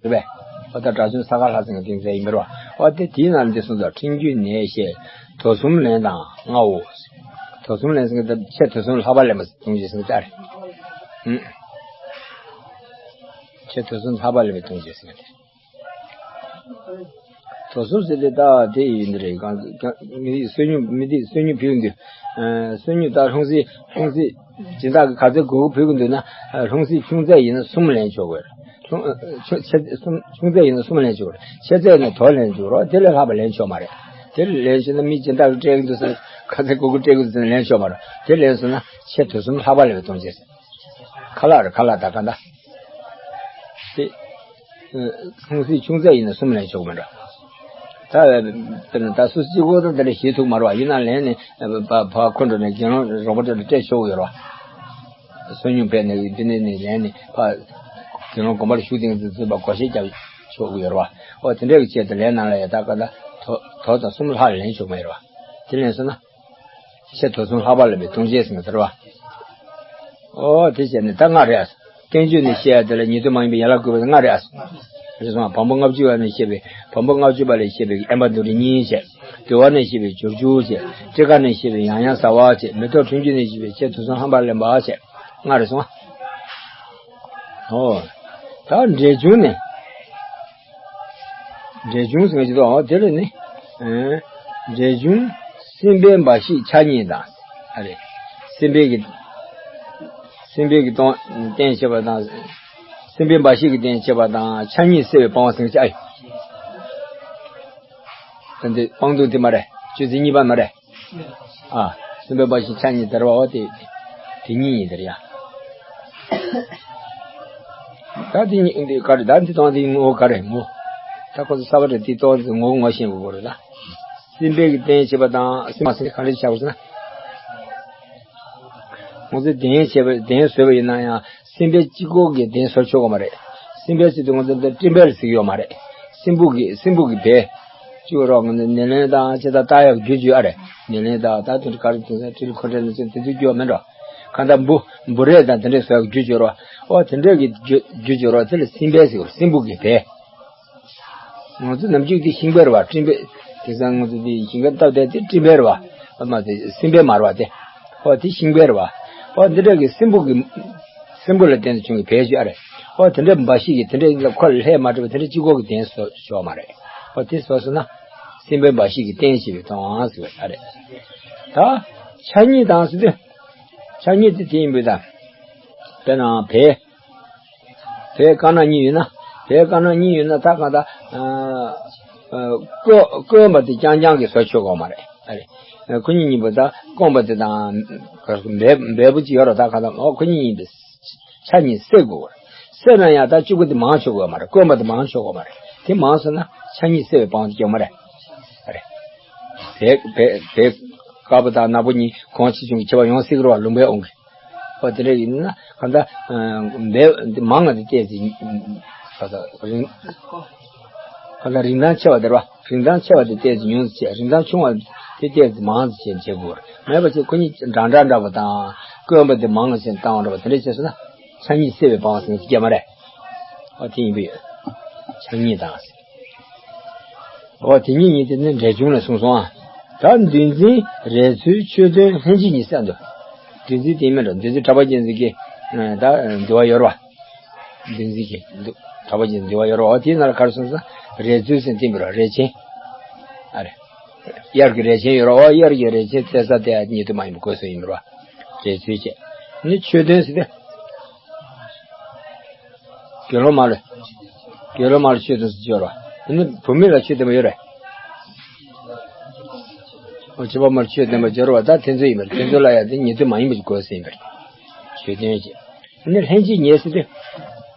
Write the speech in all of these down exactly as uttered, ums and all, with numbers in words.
རེད་པས། ཨོ་ད་དགྲ་བཅོམ་ས་ག་ལྷ་ཟེར་མཁན་དེ་ཚོ་ཡིན་པ་རེད་པ། ཨོ་དེ་དེའི་ནང་ལ་འདི་གསུངས་སོ། ཕྲེང་རྒྱུད་ནས་བཤད་དོ་གསུམ་ལན་དང་ལྔའོ། དོ་གསུམ་ལན་ཟེར་མཁན་དེ་ཆེ་དོ་གསུམ་ལྷག་པ་ལེན་པ་ཟེར་གསུངས་ཀྱི་ཟེར་མཁན་དེ་རེད། ཨུམ། ཆེ་དོ་གསུམ་ལྷག་པ་ལེན་པ་གསུངས་ཀྱི་ཟེར་མཁན་དེ། དོ་གསུམ་ཟེར་དེ་ད་དེ་ཡིན་རེད། གང་གང་མི་རིགས་བསོད་སྙོམས་མི་རིགས་བསོད་སྙོམས་ཕུལ་འདུག་ཨ་བསོད་སྙོམས་ད་ལྷུང་བཟེད་ལྷུང་བཟེད་སྦྱིན་བདག་གི་ག་ཚོད་དགོས་དགོས་ཕུལ་གི་འདུག་ན། ཨ་ལྷུང་བཟེད་ཆུང་ཚད་ཡིན་ན་གསུམ་ལེན་ཆོག་གི་རེད། ལྷུང་ཨ་ཆུ་ཆེ་གསུམ་ཆུང་ཚད་ཡིན་ན་གསུམ་ལེན་ཆོག་གི་རེད། ཆེ་ཚད་ཡིན་ན་དོ་ལེན་ཆོག་གི་རེད། དེ་ལས་ལྷག་པ་ལེན་ཆོག་མ་རེད། དེ་ལེན་ཆོག་ན་མི་སྦྱིན་བདག་གི་སྤྲད་གི་འདུག་ཟེར་ག་ཚོད་དགོས་དགོས་སྤྲད་གི་འདུག་ཟེར་ན་ལེན་ཆོག་མ་རེད། དེ་ལེན་སོང་ན་ཆེ་དོ་གསུམ་ལྷག་པ་ལེན་པའི་ལྟུང་བྱེད་ཟེར། ཁ་ལག་རེད། ཁ་ལག་ད་ག་འདྲ། དེ། ལྷུང་བཟེད་ཆུང་ཚད་ཡིན་ན་གསུམ་ལེན་ཆོག་མི་འགྲོ། ད་དཔེར་ན་ད་སུ་གཅིག་པོ་ད་དེ་འདྲ་བྱེད་ཐུབ་མ་རེད་པ། ཡིན་ན་ལེན་ནས་ཕ་ཕ་ཁོ་འགྲོ་ནས་དགེ་སློང་རོགས་པ་དེ་ལ་སྤྲད་ཆོག་གི་ཡོད་རེད་པ། བསོད་སྙོམས་ཕུལ་ནས་འདི་ནས་ནས་ལེན་ནས་ཕ་དགེ་སློང་དགོན་པར་བཞུགས་དེང་དུ་བཙུན་པ་བགོ་བཤའ་རྒྱབ་ཆོག་གི་ཡོད་རེད་པ། ཨོ་དེ་འདྲ་གི་ཆེད་དུ་ལེན་ན་ལ་ཡ་ད་ག་ད་དོ་དོ་དང་གསུམ་ལྷག་ལེན་ཆོག་མ་ཡོད་རེད་པ། དེ་ལེན་སོང་ན། ཆེ་དོ་གསུམ་ལྷག་པ་ལེན་པའི་ལྟུང་བྱེད་ཟེར་མཁན་དེ་རེད་པ། ཨོ་དེ་བྱས་ནས་ད་ལྔ་རེད་ཨ། བསྟན་བཅོས་ནས་བཤད་ཡ་དེ་ལ་ཉེ་དུ་མ་ཡིན་པའི་ཡན་ལག་བསྐུལ་བ་ལྔ་རེད་ཨ། རེད་སོང་། བམ་པོ་ལྔ་བཅུ་པ་ནས་བཤད་པའི་བམ་པོ་ལྔ་བཅུ་པ་ལས་བཤད་པའི་དབེན་པ་འདུལ་བ་གཉིས་བྱས། འདུལ་བ་ནས་བཤད་པའི་སྦྱོར་བཅུ་བྱས། ཊཱི་ཀ་ནས་བཤད་པའི་ཡང་ཡང་བཟའ་བ་བྱས། མེ་ཏོག་ཕྲེང་རྒྱུད་ནས་བཤད་པའི་ཆེ་དོ་གསུམ་ལྷག་པ་ལེན་པ་བྱས། ལྔ་རེད་སོང་། ཨོ། ད་འགྲེལ་ཆུང་ནས། འགྲེལ་ཆུང་ཟེར་གྱི་འདུག་ཨོ་དེ་ལ་ནི། ཨ་འགྲེལ་ཆུང་། སེམས་དཔའི་འབའ་ཞིག་ཆ་གཉིས་དང་། ཨ་རེ། སེམས་དཔའི་གི། སེམས་དཔའི་གི་སྟོང་རྟེན་བྱེད་པ་དང་། སེམས་དཔའི་འབའ་ཞིག་གི་རྟེན་བྱེད་པ་དང་ཆ་གཉིས་སེལ་བའི་སྤང་བ་ཟེར་གྱི་ཨ། ད་འདི་སྤང་ལྟུང་དེ་མ་རེད། སྤྱོད་ཚུལ་གཉིས་པ་མ་རེད། ཨ། སེམས་དཔའི་འབའ་ཞིག་ཆ་གཉིས་དེ་རེད་པ། འོ་དེ། དེ་གཉིས་ཡིན་དེ་རེད་ཡ། ད་དེ་གཉིས་འདི་ག་རེ་ད་འདི་སྟོང་དེའི་ངོ་བོ་ག་རེ་ངོ་། ད་ཁོ་ཚོ་གསར་པ་རེད། དེ་སྟོང་དེ་ངོ་བོ་ངོ་ཤེས་དགོས་རེད་ད། སེམས་དཔའི་གི་རྟེན་བྱེད་པ་དང་སེམས་མ་སེམས་ག་རེ་བྱ་དགོས་ཟེར་ན། ང་ཚོས་གདན་བྱས་པ་གདན་བཟོས་པ་ཡིན་ན་ཡང་སེམས་དཔའ་གཅིག་པོ་གི་གདན་བཟོ་ཆོག་གི་མ་རེད། སེམས་དཔའ་ཟེར་དུས་ང་ཚོ་འདི་སྤྲིན་པ་ལ་ཟེར་གྱི་ཡོད་མ་རེད། སྲིན་འབུ་གི་སྲིན་འབུ་གི་བལ། གཅིག་རོགས་ང་ཚོ་ནེ་ལེན་དང་ཅི་ད་ལྟ་ཡག་རྒྱུ་བརྗོད་ཨ་རེད། ནེ་ལེན་དང་ད་དེ་ག་རེ་དེ་ཚོ་ཏྲིལ་ཁོ་ཏྲིལ་ནི་ཅི་དེ་ཚོ་རྒྱུ་མེད་འགྲོ། གང་ལྟར་འབུ་འབུ་རས་དང་དེ་འདྲས་བཟོ་ཡག་རྒྱུ་བརྗོད་རོགས། ཨོ་དེ་འདྲས་ཀྱི་རྒྱུ་རྒྱུ་བརྗོད་རོགས། དེ་ལ་སྲིན་པ་ཟེར་གྱི་རེད། སྲིན་འབུ་གི་བལ། ང་ཚོ་ནམ་རྒྱུན་དེ་ཤིང་བལ་རེད་པ། སྤྲིན་པ། དེང་སང་ང་ཚོ་དེ་ཤིང་བལ་བཏབ་བསྡད་དེ་སྤྲིན་པ་རེད་པ། ཨ་མ་དེ་སྲིན་པ་མ་རེད་པ་དེ། ཨོ་དེ་ཤིང་བལ་རེད་པ། ཨོ་འདི་འདྲ་གི་སྲིན་འབུ་གི་སྲིན་འབུ་ལ་བརྟེན་ནས་བྱུང་བའི་བལ་ཞིག་ཨ་རེད། ཨོ་དེ་འདྲ་འབའ་ཞིག་གི་དེ་འདྲ་ཁོ་ལ་ལྷད་མ་འགྲོ་བའི་དེ་འདྲ་གཅིག་པོ་གི་གདན་བཟོ་ཆོག་མ་རེད། ཨོ་དེ་བཟོ་སོང་ན་སྲིན་པའི་འབའ་ཞིག་གི་རྟེན་བྱེད་པའི་ཐོག་ཨང་ཟེར་བ་ཨ་རེད། ད་ཆ་གཉིས་དང་ཟེར་དུས་ཆ་གཉིས་དེ་དེ་ཡིན་པས་ད། དཔེར་ན་བལ། བལ་དཀར་ནག་གཉིས་ཡོད་ན། བལ་དཀར་ནག་གཉིས་ཡོད་ན་ད་གང་ལྟར། ཨ་ཨ་བཀོད་བཀོད་པ་དེ་རྐྱང་རྐྱང་གིས་བཟོ་ཆོག་གི་མ་རེད། ཨ་རེད། ཁོ་གཉིས་གཉིས་པོ་ད་བཀོད་པ་དེ་དང་། བལ་བལ་པོ་གཅིག་ཡོད་རེད། ད་གང་ལྟར་ཨོ་ཁོ་གཉིས་གཉིས་པོ་ཆ་གཉིས་སེལ་དགོས་རེད། སེལ་ན་ཡང་ད་གཅིག་པོ་དེ་མང་ཆོག་གི་མ་རེད། བཀོད་པ་དེ་མང་ཆོག་གི་མ་རེད། དེ་མང་སོང་ན་ཆ་གཉིས་སེལ་བའི་སྤང་བྱ་སྐྱོན་མ་རེད། ཨ་རེད། བལ་བལ་བལ་དཀར་པོ་དང་ནག་པོ་གཉིས་གོང་ཆེ་ཆུང་གི་ཁྱད་པར་ཡོང་སྲིད་ཀྱི་རེད་པ། ལུང་པའི་དབང་གིས། ཨོ་དེ་འདྲ་ཡིན་ན་གང་ལྟར། ཨ་འབེབས་འདི་མང་ང་དེ་བལྟས་ཚེ། གང་ལྟར་རིང་། གང་ལྟར་རིན་ཐང་ཆེ་བ་དེ་རེད་པ། རིན་ཐང་ཆེ་བ་དེ་བལྟས་ཚེ་ཉུང་ཙམ་བྱས། རིན་ཐང་ཆུང་བ་དེ་བལྟས་ཚེ་མང་ཙམ་བྱས་བྱེད་དགོས་རེད། མེད་པ་བྱས་ཁོ་གཉིས་འདྲ་འདྲ་འདྲ་པོ་དང་། བཀོད་པ་དེ་མང་ང་བྱས་བཏང་བ་འདྲ་པོ་དེ་འདྲ་བྱས་སོང་ན་ཆ་གཉིས་སེལ་བའི་སྤང་བ་ཟེར་མཁན་དེ་སྐྱེ་མ་རེད། ཨོ་དེ་ཡིན་པས། ཆ་གཉིས་དང་། འོ་དེ་གཉིས་གཉིས་དེ་ནི་འགྲེལ་ཆུང་ལ་གསུངས་སོང་ཨ། ད་འདུལ་འཛིན་རས་ཚུལ་ཆོས་སྟོན་ལྷན་ཅིག་ཉིད་ཟེར་འདུག་འདུལ་འཛིན་དེ་མིན་འགྲོ། འདུལ་འཛིན་གྲགས་པ་རྒྱལ་མཚན་གྱི། ད་འདུལ་བ་ཡོད་རེད་པ། འདུལ་འཛིན་གྱི་འདུལ་གྲགས་པ་རྒྱལ་མཚན་འདུལ་བ་ཡོད་རེད་པ། འོ་དེའི་ནང་ལ་ག་རེ་གསུངས་སོང་། རས་ཚུལ་ཟེར་དེ་མིན་རོ། རས་ཆེན། ཨ་རེ། དབྱར་གྱི་རས་ཆེན་ཡོད་རེད་པ། འོ་དབྱར་གྱི་རས་ཆེན་བཙལ་ས་དེ་ཉེ་དུ་མ་ཡིན་པའི་གོ་ས་ཡིན་པ་རེད་པ། རས་ཚུལ་བྱས། ནི་ཆོས་སྟོན་ཟེར་ཏེ། དགེ་སློང་མ་ལ། དགེ་སློང་མ་ལ་ཆོས་སྟོན་ཟེར་གྱི་ཡོད་རེད་པ། དེ་ནི་བུད་མེད་ལ་ཆོས་སྟོན་པ་ཡོད་རེད། འོ་བྱེད་པ་མ་ལ་ཆོས་སྟོན་པ་སྦྱོར་བ་ད་དེ་ཚོ་ཡིན་པ་རེད། དེ་ཚོ་ལ་ཡང་དེ་ཉེ་དུ་མ་ཡིན་པའི་གོ་ས་ཡིན་པ་རེད། ཆོས་སྟོན་བྱས། དེ་ནི་ལྷན་ཅིག་ཉིད་ཟེར་ཏེ།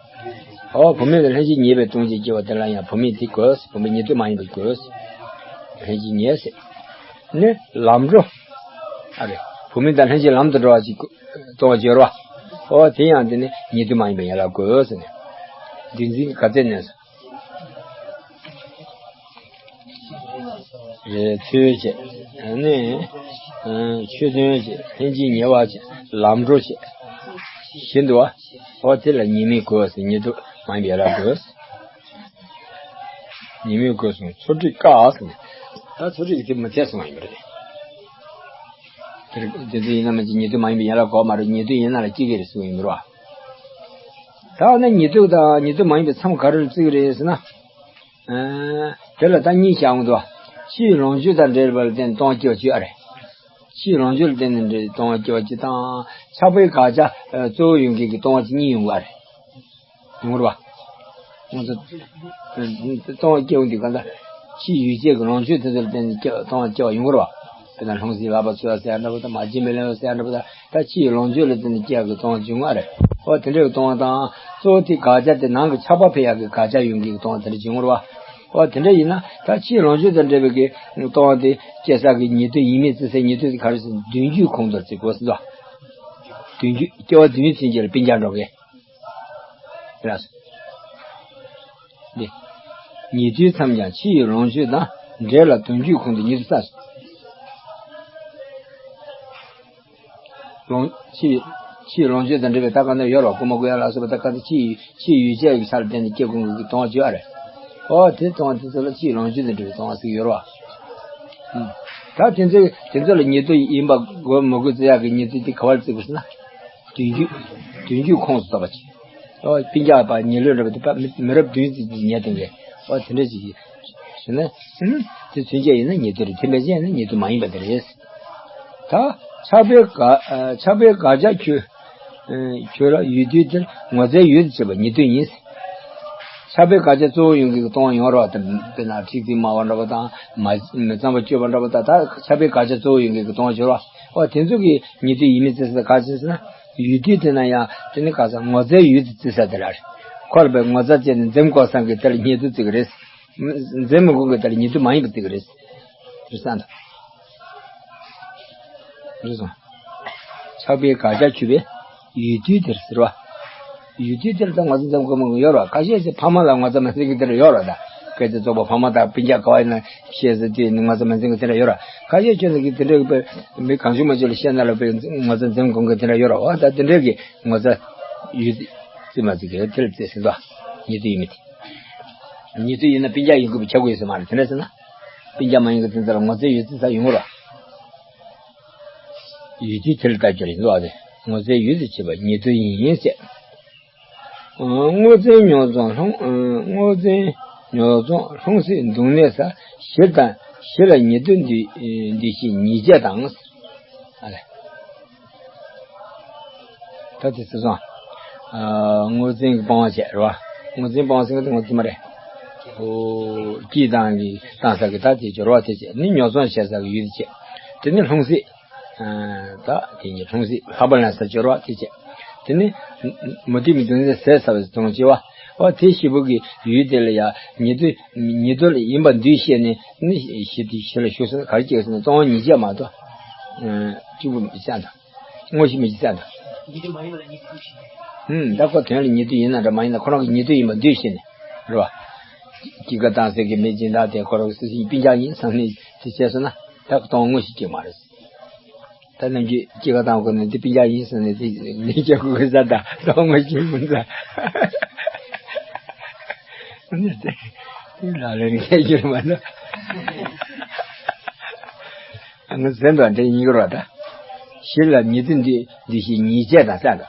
འོ་བུད་མེད་ལ་ལྷན་ཅིག་ཉིད་པའི་ལྟུང་བྱེད་སྐྱེ་བ་དེ་ལ་ཡང་བུད་མེད་དེ་དགོས། བུད་མེད་ཉེ་དུ་མ་ཡིན་པའི་དགོས། ལྷན་ཅིག་ཉིད་ཟེར། ནི་ལམ་འགྲོ། ཨ་རེ། བུད་མེད་དང་ལྷན་ཅིག་ལམ་དུ་འགྲོ་བ་ཅིག་ལྟུང་བ་སྦྱོར་བ། འོ་དེ་ཡང་དེ་ནི་ཉེ་དུ་མ་ཡིན་པའི་ཡན་ལག་དགོས་ཟེར་ནས། འདུལ་འཛིན་གྱིས་ག་ཚད་ནས། རས་ཚུལ་བྱས། ནི། ཆོས་སྟོན་བྱས། ལྷན་ཅིག་ཉེ་བ་བྱས། ལམ་འགྲོ་བྱས། བཞི་འདུག་པ། འོ་དེ་ལ་ཉེ་དམིགས་དགོས་ཟེར། ཉེ་དུ་མ་ཡིན་པའི་ཡན་ལག་དགོས། ཉིན་མོའི་གོས་སོང་ཚོ་ཁྲིག་ཀ་ཟེར་ནས། ད་ཚོ་ཁྲིག་གི་དེ་མི་ཚད་སོང་ཡིན་པ་རེད། དེ་དེ་ཚོ་ཡིན་ན་མ་གཅིག་ཉེ་དུ་མ་ཡིན་པའི་ཡན་ལ་གོ་མ་རེད། ཉེ་དུ་ཡིན་ན་ལ་སྐྱེ་གི་རེད་གསུངས་ཡིན་པ་རེད་བ། ད་ནི་ཉེ་དུ་དང་ཉེ་དུ་མ་ཡིན་པའི་མཚམས་ག་རེ་ལ་བརྩི་གི་རེད་ཟེར་ན། ཨ། དེ་ལ་ད་གཉིས་བཞག་འོང་དུ་བ། ཕྱིའི་ལོངས་སྤྱོད་དང་འབྲེལ་བ་ལ་བརྟེན་ནས་སྟོང་པ་སྐྱེ་བ་གཅིག་ཨ་རེད། ཕྱིའི་ལོངས་སྤྱོད་ལ་བརྟེན་ནས་འབྲེལ་སྟོང་པ་སྐྱེ་བ་གཅིག་དང་། ཆགས་པའི་དགག་བྱ་གཙོ་བོ་ཡོང་མཁན་གྱི་སྟོང་པ་གཅིག་གཉིས་ཡོང་གི་ཨ་རེད། ཡོང་གི་རེད་བ། ང་ཚོ་སྟོང་པ་སྐྱེ་བ་འདི་ག་ད་ཕྱིའི་ཡུལ་ཅན་གྱི་ལོངས་སྤྱོད་དེ་ཚོ་ལ་བརྟེན་ནས་སྐྱེ་བ་སྟོང་པ་སྐྱེ་བ་ཡོང་གི་རེད་བ། དཔེར་ན་ལྷུང་བཟེད་ལག་པ་འཚོལ་བ་ཟེར་ཡ་འདྲ་པོ་དང་། མ་བྱིན་པའི་ལེན་པ་ཟེར་ཡ་འདྲ་པོ་དང་། ད་ཕྱིའི་ལོངས་སྤྱོད་ལ་བརྟེན་ནས་སྐྱེ་བ་གི་སྟོང་པ་བྱུང་བ་རེད། འོ་དེ་འདྲའི་གི་སྟོང་པ་དང་། གཙོ་བོ་དེ་དགག་བྱ་དེ་ནང་གི་ཆགས་པ་འཕེལ་ཡག་གི་དགག་བྱ་ཡོང་གི་གི་སྟོང་པ་དེ་འདྲ་བྱུང་བ་རེད་བ། འོ་དེ་འདྲ་ཡིན་ན་ད་ཕྱིའི་ལོངས་སྤྱོད་དང་འབྲེལ་བའི་གི་སྟོང་པ་དེ་སྐྱེ་ས་གི་ཉེ་དུ་ཡིན་མིན་བརྩི་སའི་ཉེ་དུ་དེ་ག་རེ་ཟེར་ན་དོན་བརྒྱུད་ཁོངས་གཏོགས་བརྩི་དགོས་ཟེར་དོ། དོན་བརྒྱུད་སྐྱེ་བ་དོན་བརྒྱུད་མཚོན་བྱེད་ལ་སྤུན་ཀྱག་འགྲོ་གི། ལགས་སོ། འདི། ཉེ་དུའི་མཚམས་ཀྱང་ཕྱི་ཡི་ལོངས་སྤྱོད་དང་འབྲེལ་ལ་དོན་བརྒྱུད་ཁོངས་ཏེ་ཉེ་དུ་ས། ལོངས། ཕྱི་ཡི། ཕྱི་ཡི་ལོངས་སྤྱོད་དང་འབྲེལ་བའི་ད་ག་ནས་ཡོད་རེད་བ། རྐུན་མ་རྐུ་ཡག་ལ་སོགས་པ་ད་ག་ཚོད་ཕྱི་ཡི། ཕྱི་ཡི་ཡུལ་ཅན་གྱི་ཆ་ལ་བརྟེན་ནས་སྐྱེ་དགོས་ཀྱི་སྟོང་པ་ཅིག་ཡོད་རེད། ཨོ་དེ་སྟོང་པ་དེ་ཚོ་ལ་ཕྱི་ཡི་ལོངས་སྤྱོད་དང་འབྲེལ་བའི་སྟོང་པ་ཟེར་གྱི་ཡོད་རེད་བ། ད་དེ་ཚོ་དེ་ཚོ་ལ་ཉེ་དུ་ཡིན་པ་དགོས་མི་དགོས་བརྩི་ཡག་གི་ཉེ་དུ་དེ་ག་པར་བརྩི་དགོས་ཟེར་ན། དོན་བརྒྱུད། དོན་བརྒྱུད་ཁོངས་སུ་གཏོགས་པ་ཅིག་ཨོ་སྤུན་ཀྱག་པ་ཉེ་ལོས་འདྲ་པོ་དེ་པ་མི་མི་རབས་བདུན་ཙམ་ཅིག་ཉེ་དུ་རེད། ཨོ་དེ་འདྲ་ཅིག་ཞུ་ན། ཨུམ། དེ་ཚུན་ཆད་ཡིན་ན་ཉེ་དུ་རེད། དེ་མེད་ཅེས་ཡིན་ན་ཉེ་དུ་མ་ཡིན་པ་དེ་རེད། ད་ཆགས་པའི་དགག་ཨ་ཆགས་པའི་དགག་བྱ་ཁྱོད། ཨ་ཁྱོད་ལ་ཡུལ་དུས་དེར་ངོ་ཚའི་ཡུལ་དུ་བྱེད་པ་ཉེ་དུ་ཡིན། ཆགས་པའི་དགག་བྱ་གཙོ་བོ་ཡོང་མཁན་གྱི་སྟོང་པ་ཡོང་རེད་བ། དཔེར་ན་འཁྲིག་ཙིག་སྨྲ་བ་འདྲ་པོ་དང་། མ་མི་གཙང་བ་སྤྱོད་པ་འདྲ་པོ་དང་། ད་ཆགས་པའི་དགག་བྱ་གཙོ་བོ་ཡོང་མཁན་གྱི་སྟོང་པ་སྦྱོར་བ། ཨོ་དེ་ཚོ་གི་ཉེ་དུ་ཡིན་མིན་བརྩི་ས་ག་ཅི་ཟེར་ན། ཡུལ་དུས་དེ་ན་ཡང་དེ་ནི་ག་ས་ངོ་ཚའི་ཡུལ་དུ་བརྩི་ས་དེ་ལ་རེད། ཁོ་ལ་བས་ངོ་ཚ་བྱས་ནས་འཛེམ་དགོས་བསམ་གི་དེ་ལ་ཉེ་དུ་བརྩི་གི་རེད། འཛེམ་མི་དགོས་གི་དེ་ལ་ཉེ་དུ་མ་ཡིན་པ་བརྩི་གི་རེད། རེད་བསམ་དང་། རེད་སོང་། ཆགས་པའི་དགག་བྱ་ཁྱོད་པས་ཡུལ་དུས་དེར་ཟེར་བ། ཡུལ་དུས་དེར་ད་ངོ་ཚ་འཛེམ་དགོས་མི་ཡོད་རེད་བ། ཁ་ཤས་ཀྱིས་ཕ་མ་ལ་ངོ་ཚ་མ་འཛིན་གི་དེ་འདྲ་ཡོད་རེད་ད། སྐད་ཆ་བཙོག་པ་ཕ་མ་དང་སྤུན་ཀྱག་ག་བ་ཡིན་ན་བཤད་ས་དེ་ནི་ངོ་ཚ་མ་འཛིན་གི་དེ་འདྲ་ཡོད་རེད། ཁ་ཤས་ཁྱོད་ནི་གི་དེ་འདྲ་གི་པའི་མི་གང་བྱུང་མང་བྱུང་ལ་བཤད་ན་ལ་པའི་ངོ་ཚ་འཛེམ་དགོས་གི་དེ་འདྲ་ཡོད་རེད་བ། ད་དེ་འདྲ་གི་ངོ་ཚ་ཡུལ་དུས་བརྩི་མ་བརྩི་གི་དེ་ལ་བརྩི་ཟེར་དོ། ཉེ་དུ་ཡིན་མིན་དེ། ཉེ་དུ་ཡིན་ན་སྤུན་ཀྱག་ཡིན་དགོས་པའི་ཁྱབ་དགོས་ཟེར་མ་རེད། དེ་འདྲ་ཟེར་ན། སྤུན་ཀྱག་མ་ཡིན་གི་དེ་ཚོ་ལ་ངོ་ཚའི་ཡུལ་བརྩི་ས་ཡོང་གི་རེད་བ། ཡུལ་དུས་དེ་ལ་ལྟ་རྒྱུ་རེད་འདུག་ཨ། དེ་ངོ་ཚའི་ཡུལ་དུ་བྱེད་པ་ཉེ་དུ་ཡིན་ཟེར། སྔོ་ཚལ་ཉོ་ཚོང་ལྷུང་། སྔོ་ཚལ་ཉོ་ཚོང་ལྷུང་བཟེད་འདུག་གནས་ས། གཞི་དང་གཞི་ལ་ཉེ་དུ་འདུས་འདུས་བྱས་ཉེས་བྱས་དང་། ཨ་ལས། ད་དེ་ཚོ་སོང་། སྔོ་ཚལ་གྱི་སྤང་བྱས་རེད་བ། སྔོ་ཚལ་སྤང་ཟེར་གི་དེ་ངོ་ཚ་མ་རེད། ཨོ་སྐྱིད་དང་གི་བཏང་ས་གི་ད་དེ་སྦྱོར་བ་དེ་བྱས་ནི་ཉོ་ཚོང་བྱེད་ས་གི་ཡུལ་དེ་བྱས། དེ་ནི་ལྷུང་བཟེད། ད་དེ་ཉིད་ལྷུང་བཟེད་ལྷག་པ་ལེན་ས་སྦྱོར་བ་དེ་བྱས། དེ་ནི་མུ་སྟེགས་མའི་སྡུག་བསྔལ་ཟད་ཚར་བའི་དོན་བྱེད་པ། འོ་དེ་བཞི་པོ་གི་ཡུལ་དེ་ལ་ཡང་ཉེ་དུ་ཉེ་དུ་ལ་ཡིན་པ་འདུས་བྱས་ནས་ནི་གཞི་དེ་གཞི་ལ་ཞུགས་ཟེར་ན་ག་རེ་བྱེད་ཟེར་ན་སྟོང་པ་ཉེས་བྱས་མ་གཏོགས། གཅིག་པུ་མི་བྱ་དང་། དངོས་གཞི་མི་བྱེད་ས་དང་། ཉེ་དུ་མ་ཡིན་པ་ལ་ཉེ་དུ་འདུས་བྱས་ནས། ཧུམ། ད་ཁོ་དོན་ལ་ཉེ་དུ་ཡིན་ན་འདྲ་མ་ཡིན་ན་ཁོ་རང་གི་ཉེ་དུ་ཡིན་པ་འདུས་བྱས་ནས། རེད་བ། སྐྱེད་ཀ་བཏང་སའི་གི་མི་སྦྱིན་བདག་དེ་ཁོ་རང་གི་སུ་སུ་ཡིན་སྤུན་ཀྱག་ཡིན་བསམ་ནས་དེ་བྱས་སོང་ན་ད་སྟོང་པ་དངོས་གཞི་གཅིག་མ་རེད། ད་ནམ་རྒྱུན་སྐྱེད་ཀ་བཏང་དགོས་ན་དེ་སྤུན་ཀྱག་ཡིན་བསམ་ནས་དེ་ལེན་བྱེད་དགོས་ས་ད་སྟོང་པ་དངོས་གཞི་མིན་ད། དེ་ལ་ལས་ངས་རྒྱུ་མ་ད། ང་ཟེར་འདུག་འདྲ་ཡིན་གྱི་རོ་ད། གཞི་ལ་ཉེ་དུ་འདུས་འདུས་བྱས་ཉེས་བྱས་དང་ས་འདྲ།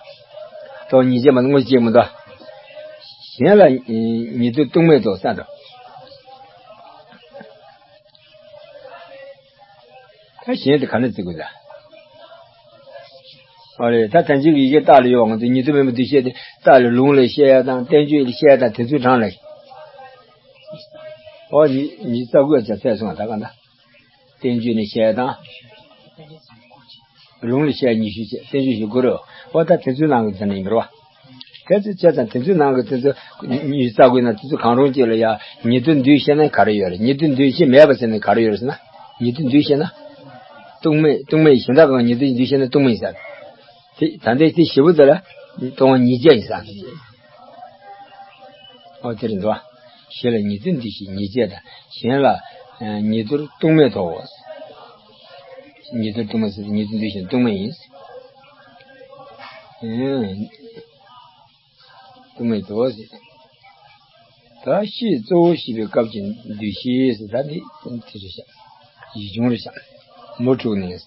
སྟོང་ཉེས་བྱས་མ་དངོས་གཞི་མི་འདུག་གཞན་ལ་ཉེ་དུ་ལྟུང་མེད་དོ་ས་འདྲ། ད་གཞན་དེ་ག་ནས་བརྩི་དགོས་ད། ཨོ་རེད། ད་དོན་གཅིག་གི་ཡི་གེ་རྟགས་ལ་ཡོད་པ་ང་ཚོ་ཉེ་དུ་མེད་པ་འདུས་བྱས་དེ་རྟགས་ལ་ལུང་ལ་བཤད་ཡ་དང་བསྟན་བཅོས་ལ་བཤད་ཡ་དང་དེ་ཚོའི་གྲངས་ལ། ཨོ་ཉི་ཉི་རྩ་དགུ་ཡ་བྱ་ཚད་སོང་ད་ག་ད། བསྟན་བཅོས་ནས་བཤད་དང་། ལུང་ལ་བཤད་ཉི་ཤུ་བྱས། བསྟན་བཅོས་བཞི་དགུ་རེད། འོ་ད་དེ་ཚོའི་ནང་གི་དེ་ནས་ཡིན་པ་རེད་བ། དེ་ཚོ་བྱས་ཙང་དེ་ཚོའི་ནང་གི་དེ་ཚོ་ཉི་ཤུ་རྩ་དགུ་ཡིན་ན་དེ་ཚོ་གང་རུང་གཅིག་ལ་ཡ་ཉེ་དུ་འདུས་བཤད་ན་ག་རེ་ཡོད་རེད། ཉེ་དུ་འདུས་བཤད་མེད་པ་བྱས་ན་ག་རེ་ཡོད་རེད་ཟེར་ན། ཉེ་དུ་འདུས་བཤད་ན། ལྟུང་མེད་ལྟུང་མེད་གཞན་དག་གང་ཉེ་དུ་འདུས་བཤད་ན་ལྟུང་མེད་ཟེར། དེ་ད་ལྟའི་དེ་བཞི་པོ་དེ་ལ་སྟོང་པ་ཉེས་བྱས་ཡིན་ས། ཨོ་དེ་རེད་འདུག་བ། གཞི་ལ་ཉེ་དུ་འདུས་བྱས་ཉེས་བྱས་དང་གཞན་ལ་ཉེ་དུར་ལྟུང་མེད་དོ། ཉེ་དུར་ལྟུང་མེད་ཟེར་ཏེ་ཉེ་དུ་འདུས་བྱས་ལྟུང་མེད་ཡིན། ལྟུང་མེད་དོ། ད་ཤེས་གཙོ་བོ་ཤེས་པའི་སྐབས་ཀྱི་འདུས་ཤེས་ཟེར། ད་འདི་དེ་རེད་ཤག་ཡིད་འབྱུང་རེད་ཤག་མུ་འཁྲུགས་ནས།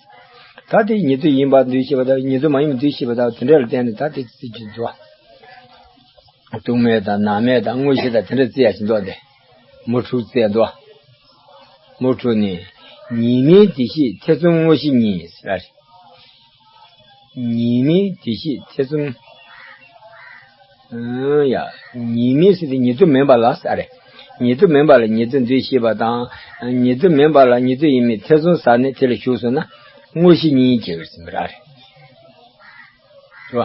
ད་དེ་ཉེ་དུ་ཡིན་པར་འདུས་ཤེས་པ་དང་ཉེ་དུ་མ་ཡིན་པར་འདུས་ཤེས་པ་དང་དེ་འདྲ་ལ་བརྟེན་ནས་ད་དེ་རྩི་རྒྱུ་འདུག་སྟོང་མེད་དང་ནམ་མེད་དང་དངོས་གཞི་དང་དེ་འདྲ་རྩི་ཡ་ཞིག་འདུག་སྟེ། མུ་འཁྲུགས་རྩི་ཡ་འདུག་མུ་འཁྲུགས་ནས། ཉེས་དམིགས་དེ་ཤེས་ཐེ་ཚོམ་དངོས་གཞི་གཉིས་ཟེར། ཉེས་དམིགས་དེ་ཤེས་ཐེ་ཚོམ། ཨང་ཡ། ཉེས་དམིགས་ཟེར་དེ་ཉེ་དུ་མིན་པ་ལ་ཟེར་རེད། ཉེ་དུ་མིན་པ་ལ་ཉེ་དུ་འདུས་ཤེས་པ་དང་། ཉེ་དུ་མིན་པ་ལ་ཉེ་དུ་ཡིན་མིན་ཐེ་ཚོམ་ཟ་ནས་དེ་ལ་ཞུགས་སོང་ན་དངོས་གཞི་གཉིས་སྐྱེ་བར་སེམས་པ་རེད། རེད་བ།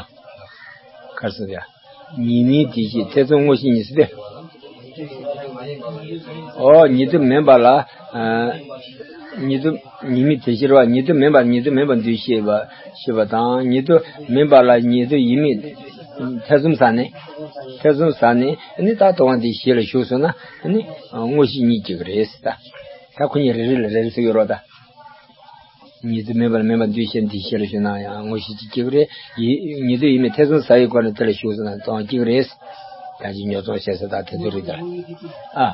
ག་རེ་ཟེར་ཡ། ཉེས་དམིགས་དེ་ཤེས་ཐེ་ཚོམ་དངོས་གཞི་གཉིས་ཟེར་ཏེ། ཨོ་ཉེ་དུ་མིན་པ་ལ། ཨ། ཉེ་དུ། ཉེས་དམིགས་དེ་ཤེས་རེད་བ། ཉེ་དུ་མིན་པ་ཉེ་དུ་མིན་པ་འདུས་ཤེས་པ་ཤེས་པ་དང་ཉེ་དུ་མིན་པ་ལ་ཉེ་དུ་ཡིན་མིན་ཐེ་ཚོམ་ཟ་ནས། ཐེ་ཚོམ་ཟ་ནས་ནི་ད་ལྟ་བ་འདི་ཤེས་ལ་ཞུགས་སོང་ན་ནི་དངོས་གཞི་གཉིས་སྐྱེ་གི་རེད་ཟེར་ད། ད་ཁོ་གཉིས་རེ་རེ་ལ་རེ་རེ་ཟེར་ཡོད་རེད་བ་ད། ཉེ་དུ་མིན་པ་ལ་མིན་པ་འདུས་ཤེས་འདི་ཤེས་ལ་ཞུགས་ན་ཡང་དངོས་གཞི་གཅིག་སྐྱེ་གི་རེད། ཡི་ཉེ་དུ་ཡིན་མིན་ཐེ་ཚོམ་ཟ་བའི་སྒོ་ནས་དེ་ལ་ཞུགས་སོང་ན་ལྟ་བ་སྐྱེ་གི་རེད། ད་ཅི་ཉོ་ཚོང་བྱེད་ས་དང་དེ་ཚོ་རེད་ད། ཨ།